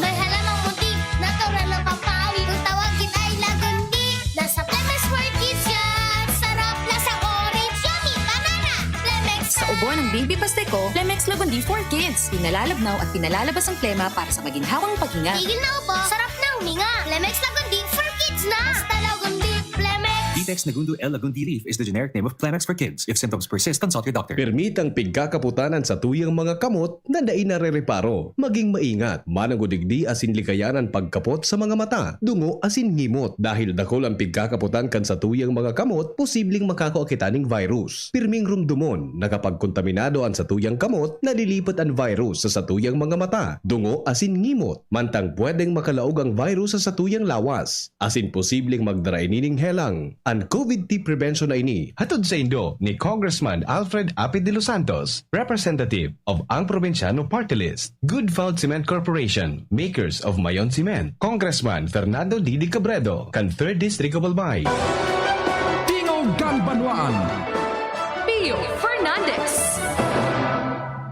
May halamang munti, natural na pampawi. Kung tawagin ay lagundi, nasa Lemex World Kids yan. Sarap, lasang orange, yummy, banana. Lemex Sa ubo ng baby pasteko, Lemex Lagundi for Kids. Pinalalabnaw at pinalalabas ang plema para sa maginhawang paghinga. Tigil na ubo, sarap na huminga. Lemex Lagundi for Kids na! Basta Lagundi, Lemex! Vitex Nagundo L Lagundi Leaf is the generic name of Plemex for Kids. If symptoms persist, consult your doctor. Permitang pigkakaputan an satuyang mga kamot na dai narereparo. Maging maingat, mananggod digdi asin likayan an pagkapot sa mga mata, dungo asin ngimot. Dahil dakul an pigkakaputan kan satuyang mga kamot, posibleng makakua kita ning virus. Pirming rumdomon na kapag kontaminado an satuyang kamot, nalilipat an virus sa satuyang mga mata, dungo asin ngimot. Mantang pwedeng makalaog ang virus sa satuyang lawas, asin posibleng magdara ini ning helang. An COVID T prevention na ini hatod saindo ni Congressman Alfred Apid de los Santos, representative of Ang Probinsyano Party List. Good Found Cement Corporation, makers of Mayon Cement. Congressman Fernando Didi Cabredo, kan Third District of Albay. Tingog kan Banwaan. Pio This.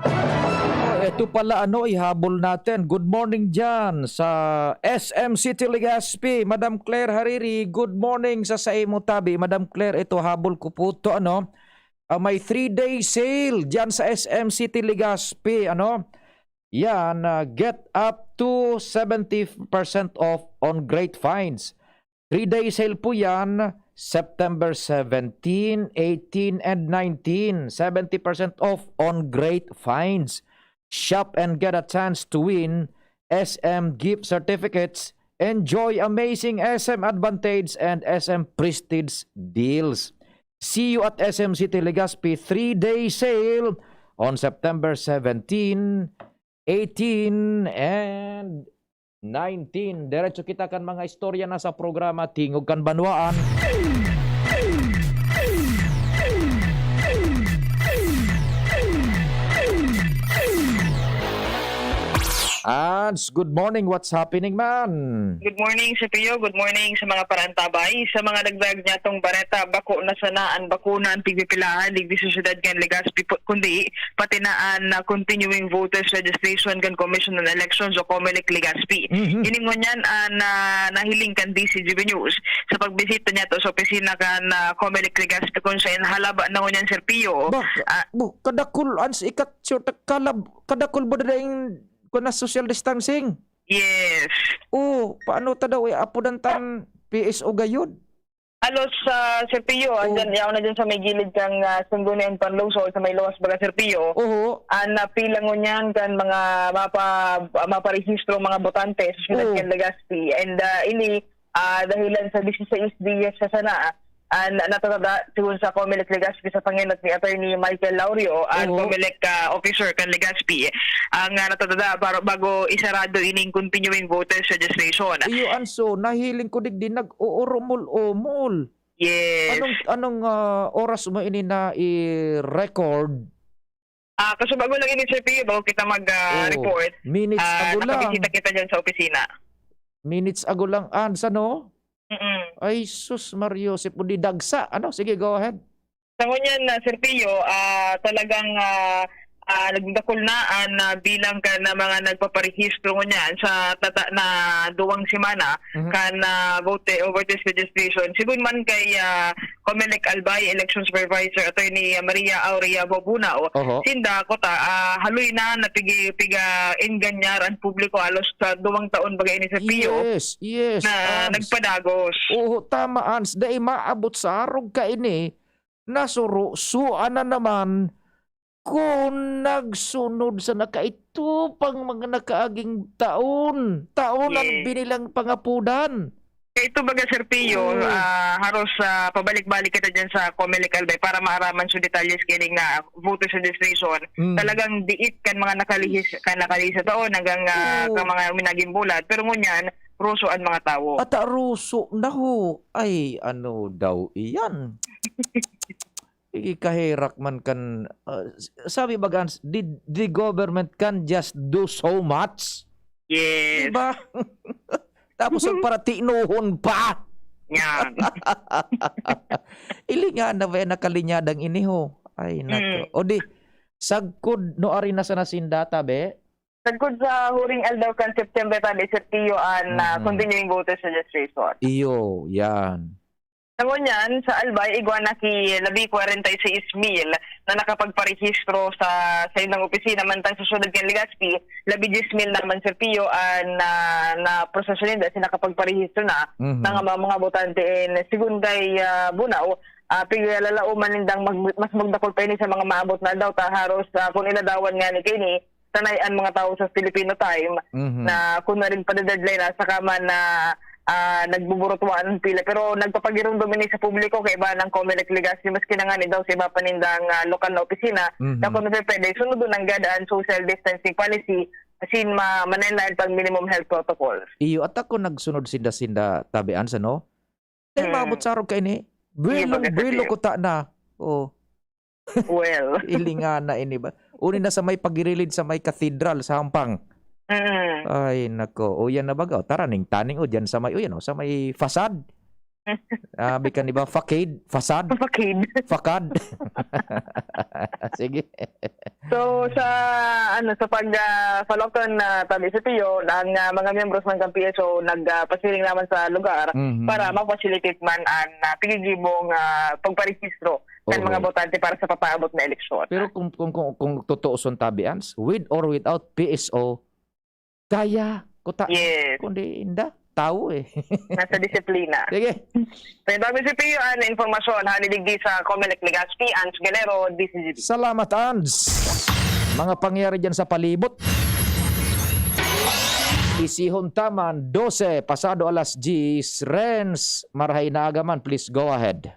Oh, eto pala, ano, ihabol natin. Good morning dyan sa S M City Legazpi. Madam Claire Hariri, good morning sa saimo tabi. Madam Claire, ito, habol ko po to, ano. Ah, may three-day sale dyan sa S M City Legazpi, ano. Yan, ah, get up to seventy percent off on great finds. Three-day sale po yan, September seventeen, eighteen, and nineteen. Seventy percent off on great finds. Shop and get a chance to win S M gift certificates. Enjoy amazing S M Advantage and S M Prestige deals. See you at S M City Legazpi three-day sale on September seventeen, eighteen, and nineteen. Diretso kita kan mga istorya na sa programa Tingog kan Banwaan. Ads, good morning. What's happening, man? Good morning, Sir Pio. Good morning sa mga parantabay. Sa mga dagdag niyatong bareta, bako na sana an bakuna an pigpipilahan digdi sa siyudad kan Legazpi, pu-, kundi pati na an, ah, continuing voters registration kan Commission on Elections o Comelec Legazpi. Mhm. Ini ngunyan an, ah, nahiling kan D C G B News sa pagbisita niya to sa opisina kan, ah, Comelec Legazpi, kung saan halaba na ngunyan, Sir Pio. Bak-, Ah, bu-, kadakul an si ikat, sure, ta-, kalab-, kadakul ba dadaing kuna social distancing? Yes. Oh, paano ta daw iapodan tan P S O gayod? Halos, ah, Sir Pio, Oh. andyan, yaon na dyan sa may gilid kang, ah, Sangguniang Panlungsod, sa may luwas baga, Sir Pio. Oho. Ang napila ngunyan kan mga mapa-, maparehistro mga botante sa siyudad Oh. kan Legazpi. And, ah, ini, ah, dahilan sa disisais diyas sa sana, ah, na-, natatada, sigon sa Comelec Legazpi sa pangenot ni Attorney Michael Laurio, ang Oo. Comelec, ah, officer kan Legazpi, ang, ah, natatada para bago isarado ining continuing voters registration. Iyo, Anso, nahiling ko digdi, nag-uurumol-umol. Yes. Anong, anong, ah, oras mo ini na i-record? Ah, kasubago lang ini, Sir Pio, bago kita mag, ah, Oo. report. Minutes Ah, ago lang. nakabisita kita dyan sa opisina. Minutes ago lang, Ans, ano? Mm-mm. Ay, sus, Mario, si Pudi Dagsa. Ano? Sige, go ahead. Sa ngunyan na, Sir Pio, ah, talagang, ah, ah, nagdakul na an, ah, bilang kan, ah, mga nagpaparehistro ngunyan sa tata na duwang semana Mhm. kan, ah, vote, o voters registration. Sigon man kay, ah, Comelec Albay Election Supervisor Attorney Maria Aurea Bobunao, Oho. sinda kuta, ah, haloy na napigi-, piga-engañar an publiko halos sa duwang taon baga ini, Sir Pio, Yes, yes, na Ans. nagpadagos. Oo, tama, Ans. Dai maabot sa arog kaini, nasurusoan na naman kun nagsunod sa nakaito pang mga nakaaging taon. Taon ang Yes. binilang pangapodan. Kaito baga, Sir Pio, Oo. ah, haros, ah, pabalik-balik kita dyan sa Comelec Albay para maaraman sa detalles kini nga voters registration. Mm. Talagang diit kan mga nakalihis, kan nakalihis na taon hanggang, ah, Oo. kan mga minaging bulan. Pero ngunyan, ruso an mga tawo. Ata ruso na ho. Ay, ano daw iyan? Ikaherak man kan, ah, s-, sabi baga, the, the government can just do so much. Yes. Diba? Tapos ang paratinuhon pa. Yan. Ili nga na ba nakalinyadang ini ho? Ay, nako. Mm. O di, sagkod no ari na sana sinda, tabi? Sagkod sa huring aldaw kan September, tabi, Sir Pio, an, ah, Mhm. continuing voters registration. Iyo, yan. Sa ngunyan, sa Albay, igwa na ki labi kwarenta y seis mil na nakapagparehistro sa, sa indang opisina, mantang sa siyudad kan Legazpi, labi dyes mil naman, Sir Pio, an na, na proseso ninda, asin nakapagparehistro na Mhm. ng mga, mga botante. And sigun kay, ah, Bunao, ah, pigalalaoman nindang mag-, mas magdakul pa ini sa mga maabot na aldaw, ta haros, ah, kun iladawan ngani kaini, sanay an mga tawo sa Filipino time Mhm. na kun na rin pa-deadline na saka man na, ah, nagbuburutuan ang pila. Pero nagpapagirumdom ini sa publiko kaiba ng Comelec Legazpi, maski na ngani daw sa iba pa nindang, ah, lokal na opisina, Mhm. na kung pwede, sunodon nanggad an social distancing policy, asin ma-, manlaen pang minimum health protocols. Iyo, at ako nagsunod sinda-sinda, tabi, Ans, ano? Ay, Hmm. maabot sa arog kaini. Iyo, Buwelong baga sa buwelo tiyo. kuta na. Oh. Well. Ilingan na ini ba? Uni na sa may pagirilid sa may cathedral sa Hampang. Mm. Ay, nako. O, yan na baga. O, tara, ning taning, o, dyan sa may, o, yan, o, sa may facade. Sabi ka, di ba? Fakid? Fasad? Fakid. Fakad? Sige. So sa ano sa pag ah, follow-up kan ah, tabi sa P O, ang ah, mga miyembros man kan P S O nagpasiring naman sa lugar Mhm. para ma-facilitate man ang ah, pigigibong ah, pagparehistro kan Oho. mga botante para sa papaabot na eleksyon. Pero kung kung kung, kung totoo son tabi, Ans, with or without P S O, kaya kuta Yes, kundi inda tao eh. nasa disiplina. Sige. Sa tabi sa P O, ang informasyon, hali digdi sa Comelec Legazpi, Ans Galero, D C G B. Salamat, Ans. Mga pangyayari dyan sa palibot. Isihon taman, dose, pasado alas diyes. Renz, marahay na aga man, please go ahead.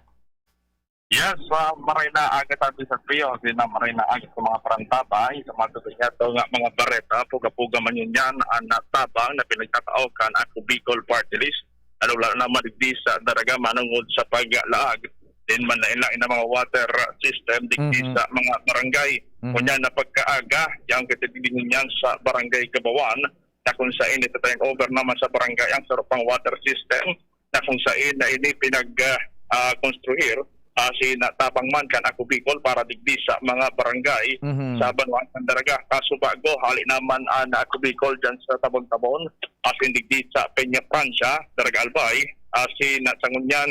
Yes, uh, maray na aga tabi sa P O, sina maray na aga sa mga parantabay, sa mga tubig niya, ito nga mga bareta, puga-puga man yun yan, ang ah, tabang na pinagtatao kan Ako Bicol Party List, lalo-lalo na madigdi sa daraga manungod sa paglaag din man lain-lain na mga water system digdi Mhm. sa mga barangay. Mhm. Kunya na pagkaaga, yang katibigin niyan sa barangay Gabawan, na kung sain ito turn over naman sa barangay ang sarupang water system, na kung sain na ini pinag ah, ah, konstruir ah, si natabang man kan Ako Bicol para digdi sa mga barangay Mhm. sa Banwaan ng Daraga. Kaso bago, hali naman ang Ako Bicol dyan sa Tabon-Tabon, asin digdi sa Peña Francia, Daraga Albay, asin sa ngunyan,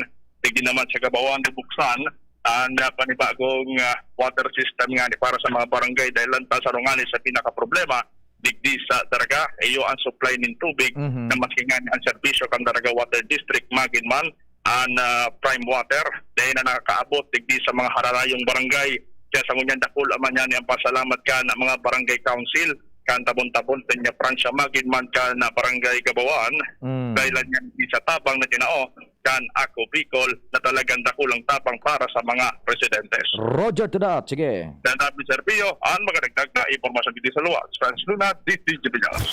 digdi naman sa Gabawan, bubuksan ang ah, panibagong ah, water system nga ni para sa mga barangay dahil lang ta sa rungani sa pinakaproblema digdi sa Daraga, iyo ang supply nin tubig Mhm. na maski nga ang serbisyo kan Daraga Water District, magin man ang ah, prime water, dahil na nakakaabot digdi sa mga haralayong barangay. Kaya sa ngunyan, dakul man yan ang pasalamat kan mga barangay council, kan Tabon-Tabon, Peña Francia, magin man kan ah, barangay Gabawan, Mm. dahil lang yan sa tabang na tinao kan Ako Bicol na talagang dakulang tabang para sa mga residentes. Roger to that. Sige. Dan David Serpio, ang makadagdag na impormasyon dito sa luwas. Franz Luna, D T G Pinas.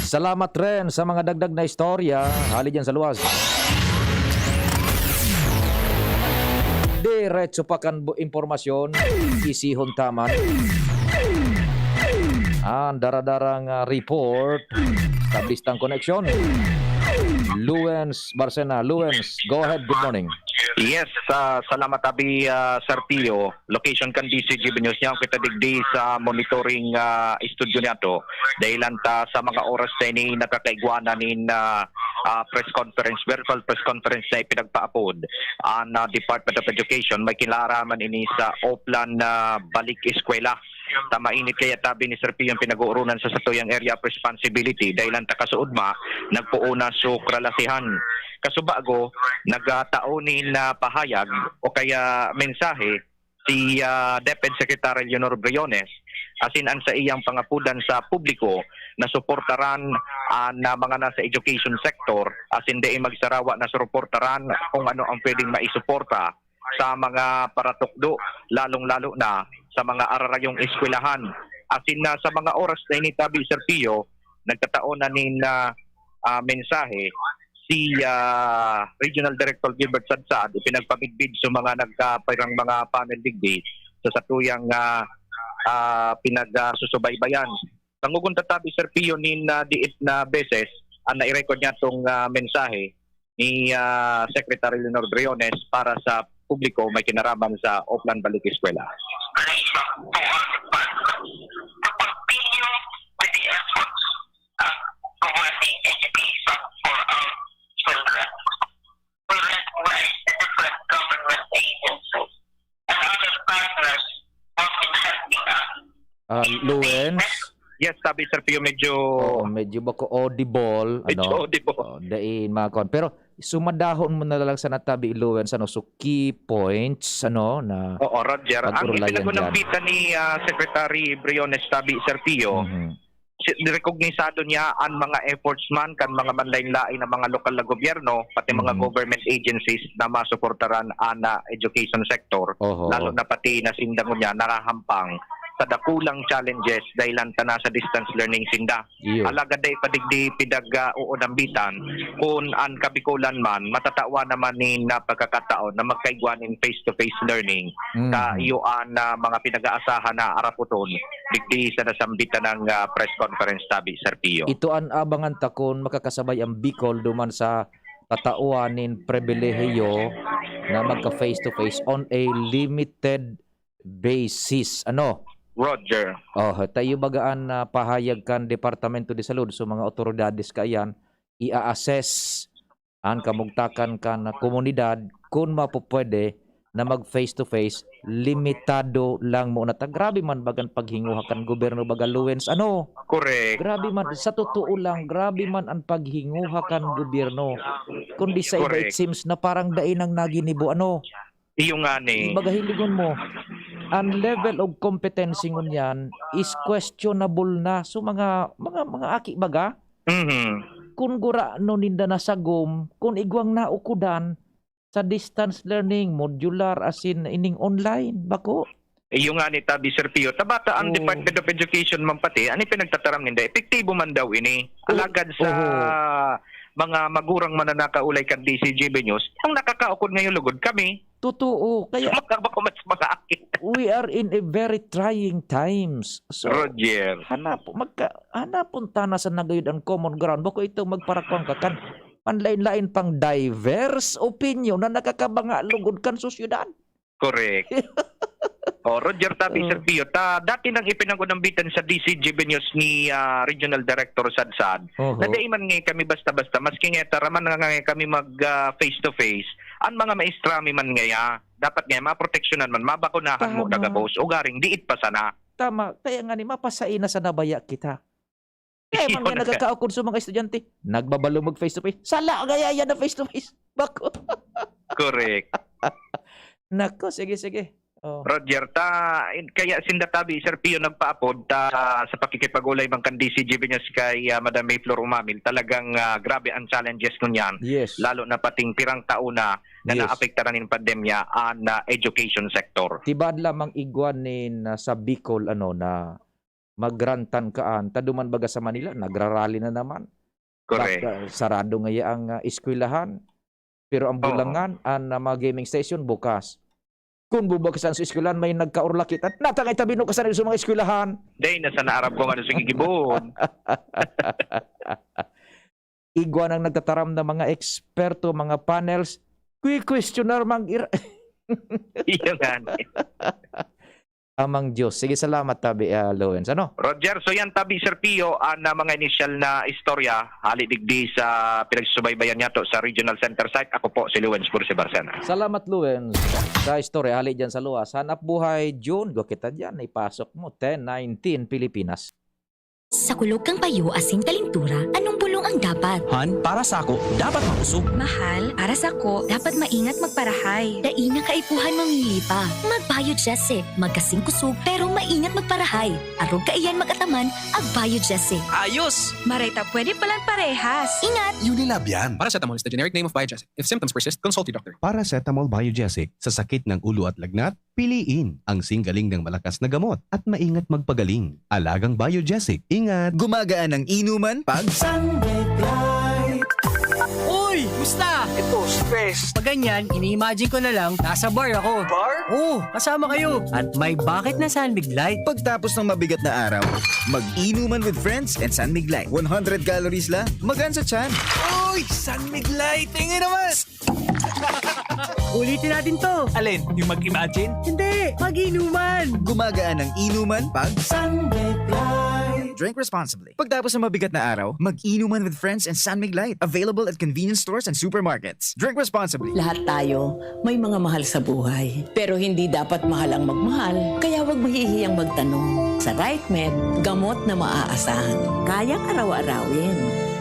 Salamat rin sa mga dagdag na istorya. Hali dyan sa luwas. Diretso pa kan bu- impormasyon. Isihon taman. Ang daradarang ah, report. Tablistang koneksyon. Luens Barcena. Luens, go ahead. Good morning. Yes, ah, salamat abi, ah, Sir Pio. Location kan D C G B News niya, kita digdi sa monitoring ah, studio niyato. Dahilan ta sa mga oras na ini nakakaigwa na nin ah, ah, press conference, virtual press conference na ipinagpaapod ang ah, Department of Education. May kinalaman ini sa Oplan na Balik Eskwela. Ta mainit kaya tabi ni Sir Pio ang pinag-uurunan sa satuyang area of responsibility. Dahilan ta kasuodma, nagpoon na so kralasihan. Kasubago, nagtao nin ah, pahayag o kaya mensahe si ah, DepEd Secretary Leonor Briones, asin an saiyang pangapodan sa publiko na suportaran an ah, mga nasa education sector, asin dai magsarawa na suportaran kung ano ang pwedeng maisuporta sa mga paratukdo, lalong-lalo na sa mga ararayong eskwelahan. Asin na sa mga oras na ini tabi, Sir Pio, nagtatao na nin ah, ah, mensahe si ah, Regional Director Gilbert Sadsad, ipinagpamidbid sa mga nagkapirang mga panel digdi sa satuyang ah, ah, pinagsusubaybayan. Kangugon ta tabi, Sir Pio, nin ah, diit na beses ang nai-record niya tong ah, mensahe ni ah, Secretary Leonor Briones para sa publiko may kinaraman sa Oplan Balik Eskwela. Relation to all departments to continue with the efforts of providing education for our children. We recognize the different government agencies and other partners who have been helping us. Ah, Luens? Yes, tabi, Sir Pio, medyo... Oo, medyo bako audible. Medyo Ano? audible. Oh, dai mga kon. Pero sumadahon mo na lang sa natabi, Luens, ano, so key points, ano, na Oo, Roger. Ang Pag-urulayan ipinagunampitan ni ah, Secretary Briones tabi, Sir Pio, Mhm. si- nirekognisado niya ang mga efforts man kan mga manlain-lain na mga lokal na gobyerno, pati mga Mhm. government agencies na masuportaran ang ah, education sector, Oho. lalo na pati na sinda ngunyan narahampang sa dakulang challenges dahil lang ta nasa distance learning sinda. Iyo. Alagad dai pa digdi pidag ah, uunambitan kun an Kabikolan man matatawan naman nin ah, pagkakataon na magkaigwa nin face-to-face learning Mhm. ta iyo an ah, mga pinag-aasahan na araputon digdi sa nasambitan ng ah, press conference tabi, Sir Pio. Ito an abangan ta kun makakasabay ang Bicol duman sa katawan nin pribilehiyo na magka face to face on a limited basis. Ano? Roger. Oh, tayo bagaan na pahayag kan Departamento de Salud sa mga otoridades kaiyan, i-assess an kamugtakan kan komunidad kun mapupwede na mag face to face, limitado lang muna ta. Grabe man bagan paghinguha kan gobyerno, baga, Luwens, ano? Correct. Grabe man, sa totoo lang, grabe man ang paghinguha kan gobyerno. Kundi sa iba, it Correct. seems na parang dai nang naginibo, ano? Iyo nga ni. Baga, hilingon mo, ang level of competency ngunyan is questionable na. So, mga, mga, mga aki baga, Mhm. kun gurano ninda nasagom, kun igwang naukudan sa distance learning, modular, as in, ining online, bako? Iyo nga ni, tabi, Sir Pio. Tabata ang Oo. Department of Education man pati, ano yung pinagtataram ninda? Epektibo man daw ini. Oo. Alagad sa Oo. mga magurang mananakaulay kan D C G B News, ang nakakaukod ngayon lugod kami. Totoo. Kaya Makaba ko mas mga akin. We are in a very trying times. So, Roger. Hanap, magka, hanapon ta na sa nagayod ang common ground. Bako ito magparakwang ka kan panlain-lain pang diverse opinion na nakakabanga lugod kan sosyedad. Correct. Oh, Roger, tabi, Oo. Sir Pio, ta, dati nang ipinag-unambitan sa D C G B News ni ah, Regional Director Sadsad, Oho. na dai man ngay kami basta-basta, maski ngay taraman nga ngay kami mag ah, face-to-face, ang mga maestra mi man ngay, ah, dapat ngay maproteksyonan man, mabakunahan mo Tama. Dagabos, ugaring diit pa sana. Tama. Kaya nga ni, mapasai na sa nabaya kita. Eh, man Yun nga na. Nagkakaukod sa mga estudyante, nagbabalo mag face to face. Sala, gaya yan na face to face. Bako. Correct. Nako, sige, sige. Oh. Roger, ta, in- kaya sinda tabi, Sir Pio, nagpaapod ta sa pakikipag-ulay man kan D C G B News kay ah, Madam May Flor Umamil, talagang ah, grabe ang challenges ngunyan. Yes. Lalo na pating pirang taon na na Yes. naapektaran nin pandemya ang ah, education sector. Tibad lamang igwa nin ah, sa Bicol, ano, na magrantan kaan. Taduman baga sa Manila, nagrarally na naman. Correct. Baka sarado ngaya ang ah, eskwelahan. Pero ang Oo. Bulangan, ang ah, mga gaming station bukas. Kung bubuksan sa eskwelahan, may nagkaurlakit. At natangay tabi no kasan sa mga eskwelahan. Day, nasa naarap ko nga sa gigibohon. Igwa nang nagtataram na mga eksperto, mga panels, kwi-questionar mang ir- Iyo nga. Amang Diyos. Sige, salamat, tabi, ah, Lawrence. Ano? Roger, so yan tabi, Sir Pio, ang ah, mga inisyal na istorya, hali digdi sa pinagsusubaybayan niya to sa Regional Center Site. Ako po si Lawrence Bursi Barcena. Salamat, Lawrence, sa istorya. Hali dyan sa luwas. Hanap buhay, June. Go kita dyan. Ipasok mo. Ten nineteen Pilipinas. Sa kulog kan payo asin kalintura, anong bulong ang dapat? Han, para sako, dapat makusog. Mahal, para sako, dapat maingat magparahay. Dai na kaipuhan mamili pa. Mag-Biogesic. Magkasing kusog, pero maingat magparahay. Arog kaiyan mag-ataman, ag-Biogesic. Ayos! Maray ta pwede palan parehas. Ingat! Unilab yan. Paracetamol is the generic name of Biogesic. If symptoms persist, consult your doctor. Paracetamol Biogesic sa sakit ng ulo at lagnat, piliin ang singgaling ng malakas na gamot at maingat magpagaling. Alagang Biogesic. Ingat! Gumagaan ang inuman pag Uy! Musta? Ito, stress. Pag ganyan, ini-imagine ko na lang, nasa bar ako. Bar? Oo, kasama kayo. At may bakit na San Mig Light. Pagtapos ng mabigat na araw, mag-inuman with friends and San Mig Light. One hundred calories lang, magaan sa tiyan. Uy! San Mig Light! Tingin naman! Ulitin natin to. Alin? Yung mag-imagine? Hindi! Mag-inuman! Gumagaan ang inuman pag San Mig Light. Drink responsibly. Pagtapos ng mabigat na araw, mag-inuman with friends and San Mig Light. Available at convenience stores and supermarkets. Drink responsibly. Lahat tayo may mga mahal sa buhay. Pero hindi dapat mahal ang magmahal, kaya huwag mahihiyang magtanong. Sa RightMed, gamot na maaasahan. Kayang araw-arawin.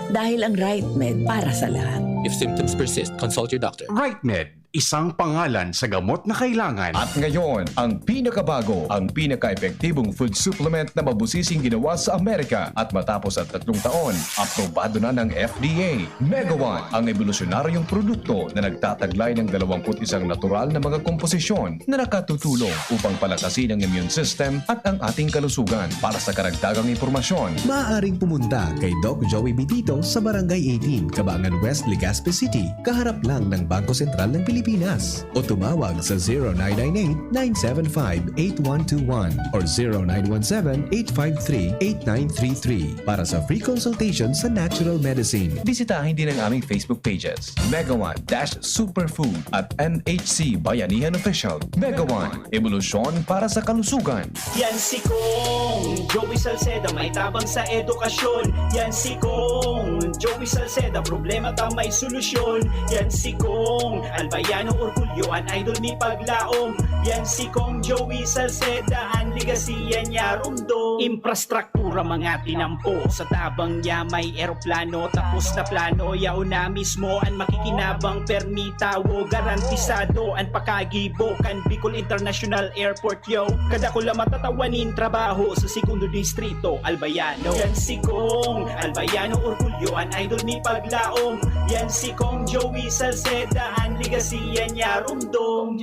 Dahil ang RightMed para sa lahat. If symptoms persist, consult your doctor. RightMed, isang pangalan sa gamot na kailangan. At ngayon, ang pinakabago, ang pinaka-epektibong food supplement na mabusising ginawa sa Amerika at matapos ang tatlong taon, aprobado na ng F D A. Megawan, ang ebolusyonaryong produkto na nagtataglay ng dalawampu't isang natural na mga komposisyon na nakatutulong upang palakasin ang immune system at ang ating kalusugan. Para sa karagdagang impormasyon, Maaaring pumunta kay Doc Joey Bitito sa Barangay eighteen, Kabangan West, Legazpi City, kaharap lang ng Bangko Sentral ng Pilipinas. Pinas o tumawag sa zero nine nine eight, nine seven five, eight one two one or zero nine one seven, eight five three, eight nine three three para sa free consultation sa natural medicine. Bisitahin din ang aming Facebook pages, Mega One dash Superfood at N H C Bayanihan Official. Mega One, ebolusyon para sa kalusugan. Yan si Kong Joey Salceda, may tabang sa edukasyon. Yan si Kong Joey Salceda, problema ta may solusyon. Yan si Kong Albayano Orgulyo, an idol mi paglaom. Yan si Kong Joey Salceda, an legacy yan niya rumdom. Infrastruktura, mga tinampo, sa tabang niya may eroplano, tapos na plano, yaon na mismo an makikinabang, permi tawo, garantisado an pakagibo kan Bicol International Airport. Yo, kadakul na matatawan nin trabaho sa Segundo Distrito, Albayano. Yan si Kong Albayano Orgulyo, an idol mi paglaom. Yan si Kong Joey Salceda, an legacy yan niya rumdom.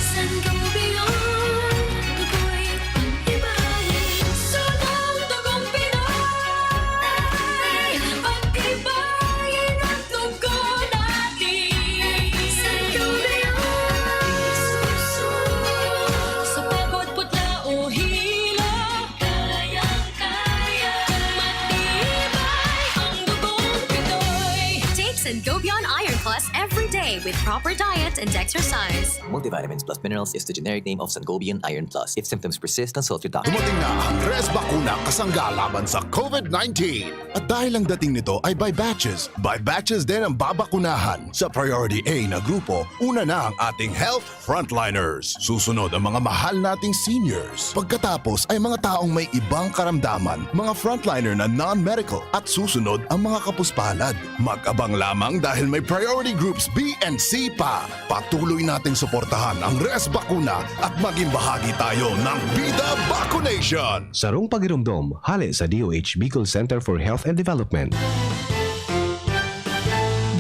Sangobion, ako'y pag-ibahin. Sunod tugong Pinoy, pag-ibahin ang Tugon natin sa tubig. Sa pagod, putla o hilo, kayang-kaya. Matibay ang dugong Pinoy. Take Sangobion Iron Plus every day with proper diet and exercise. Multivitamins plus minerals is the generic name of Sangobion Iron Plus. If symptoms persist, consult your doctor. Dumating na ang Res Bakuna kasangga laban sa COVID nineteen. At dahil ang dating nito ay by batches, by batches din ang babakunahan. Sa Priority A na grupo, una na ang ating health frontliners. Susunod ang mga mahal nating seniors. Pagkatapos ay mga taong may ibang karamdaman, mga frontliner na non-medical. At susunod ang mga kapuspalad. Mag-abang lamang dahil may priority groups B and C pa. Patuloy nating suportahan ang Res Bakuna at maging bahagi tayo ng Bida Vacunation! Sarong pagiromdom, hale sa D O H Bicol Center for Health and Development.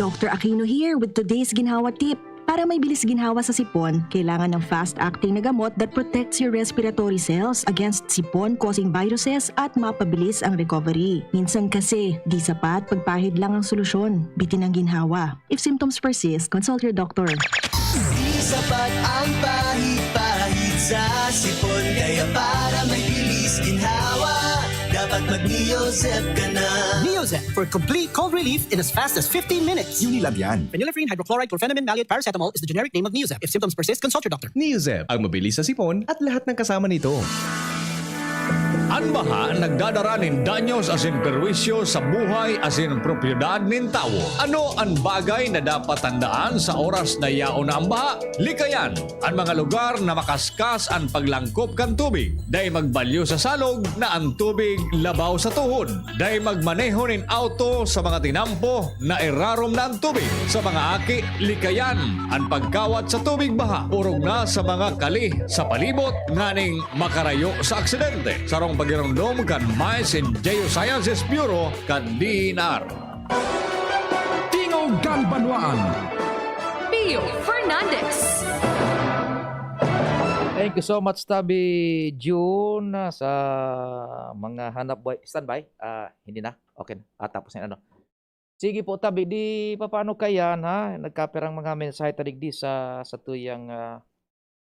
Doctor Aquino here with today's ginhawa tip. Para may bilis ginhawa sa sipon, kailangan ng fast-acting na gamot that protects your respiratory cells against sipon-causing viruses at mapabilis ang recovery. Minsan kasi, di sapat pagpahid lang ang solusyon. Bitin ang ginhawa. If symptoms persist, consult your doctor. Di sapat ang pahid-pahid sa sipon, kaya para may bilis ginhawa, dapat mag-Neozep ka na. Neozep for complete cold relief in as fast as fifteen minutes. Unilab yan. Phenylephrine, hydrochloride, chlorphenamine, maleate, paracetamol is the generic name of Neozep. If symptoms persist, consult your doctor. Neozep, ang mabilis sa sipon at lahat ng kasama nito. An baha nagdadara nin danyos asin perwisyo sa buhay asin propiedad nin tawo. Ano an bagay na dapat tandaan sa oras na yaon na an baha? Likayan an mga lugar na makaskas an paglangkop kan tubig. Dai magbalyo sa salog na an tubig labaw sa tuhod. Dai magmaneho nin auto sa mga tinampo na irarom na an tubig. Sa mga aki, likayan an pagkawat sa tubig baha, orog na sa mga kali sa palibot nganing makarayo sa aksidente. Sarong pagiromdom kan Mines and Geosciences Bureau kan D E N R. Tingog kan Banwaan. Pio Fernandez. Thank you so much, Tabi June, sa mga hanap buhay. Standby. Ah, hindi na. Okay na. Ah, tapos na, ano. Sige po, Tabi. Di papaano kayan, ha? Nagkapirang mga mensahe ta digdi sa, sa tuyang, ah,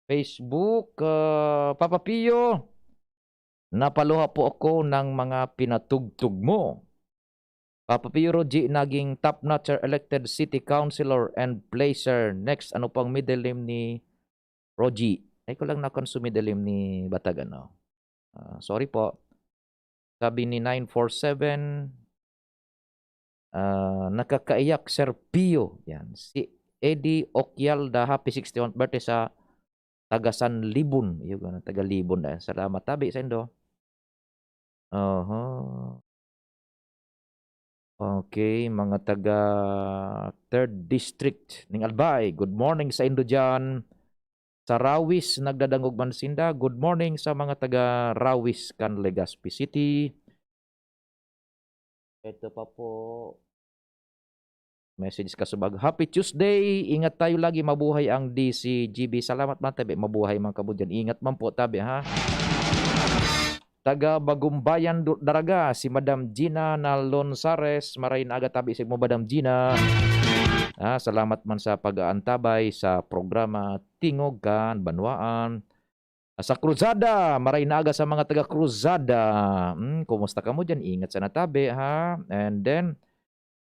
Facebook. Ah, Papa Pio, napaluha po ako ng mga pinatugtog mo. Papa Pio, Rogie, naging top notcher elected city councilor and placer. Next, ano pang middle name ni Rogie? Ay, ko lang nakon su middle name ni Batag, ano. Ah, sorry po. Sabi ni nine four seven, ah, nakakaiyak, Sir Pio. Yan. Si Eddie Oquialda, happy sixty-one birthday sa taga San Libon. Iyo, ano, taga Libon. Eh. Salamat, Tabi, sa indo. Oho. Okay, mga taga third District ning Albay. Good morning sa indo diyan. Sa Rawis, nagdadangog man sinda. Good morning sa mga taga Rawis kan Legazpi City. Ito pa po. Message kasubag. Happy Tuesday! Ingat tayo lagi. Mabuhay ang D C G B. Salamat man, Tabi. Mabuhay man kamo diyan. Ingat man po, Tabi, ha? Taga Bagumbayan, Du-, Daraga, si Madam Gina Nalonsares. Maray na aga, Tabi, sa imo, Madam Gina. Ah, salamat man sa pag-aantabay sa programa Tingog kan Banwaan. Ah, sa Cruzada, maray na aga sa mga taga Cruzada. Hmm, kumusta kamo diyan? Ingat sana tabi, ha? And then,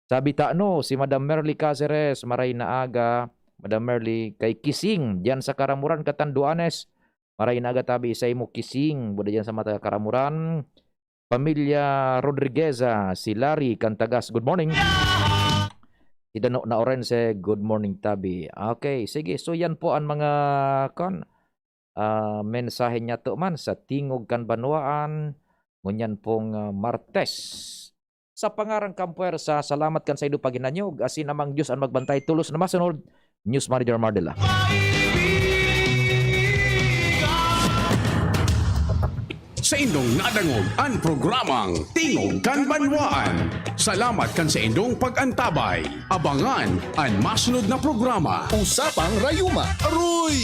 sa Bitano, si Madam Merly Caceres, maray na aga. Madam Merly, kay Kising, diyan sa Karamuran, Catanduanes. Maray na aga tabi sa imo, Kising, buda diyan sa mga taga Karamuran. Pamilya Rodrigueza, si Larry Cantagas. Good morning. Si Dano na Orense, good morning, tabi. Okay, sige. So, yan po ang mga, kon, ah, mensahe niya to man sa Tingog kan Banwaan. Ngunyan pong, ah, Martes. Sa pangaran kan puwersa, salamat kan saindo paghinanyog. Asin Amang Diyos an magbantay, tolos na masunod. News Manager Mardela. Saindong nadangog an programang Tingog kan Banwaan. Salamat kan saindong pag-antabay. Abangan an masunod na programa. Usapang Rayuma. Aroy!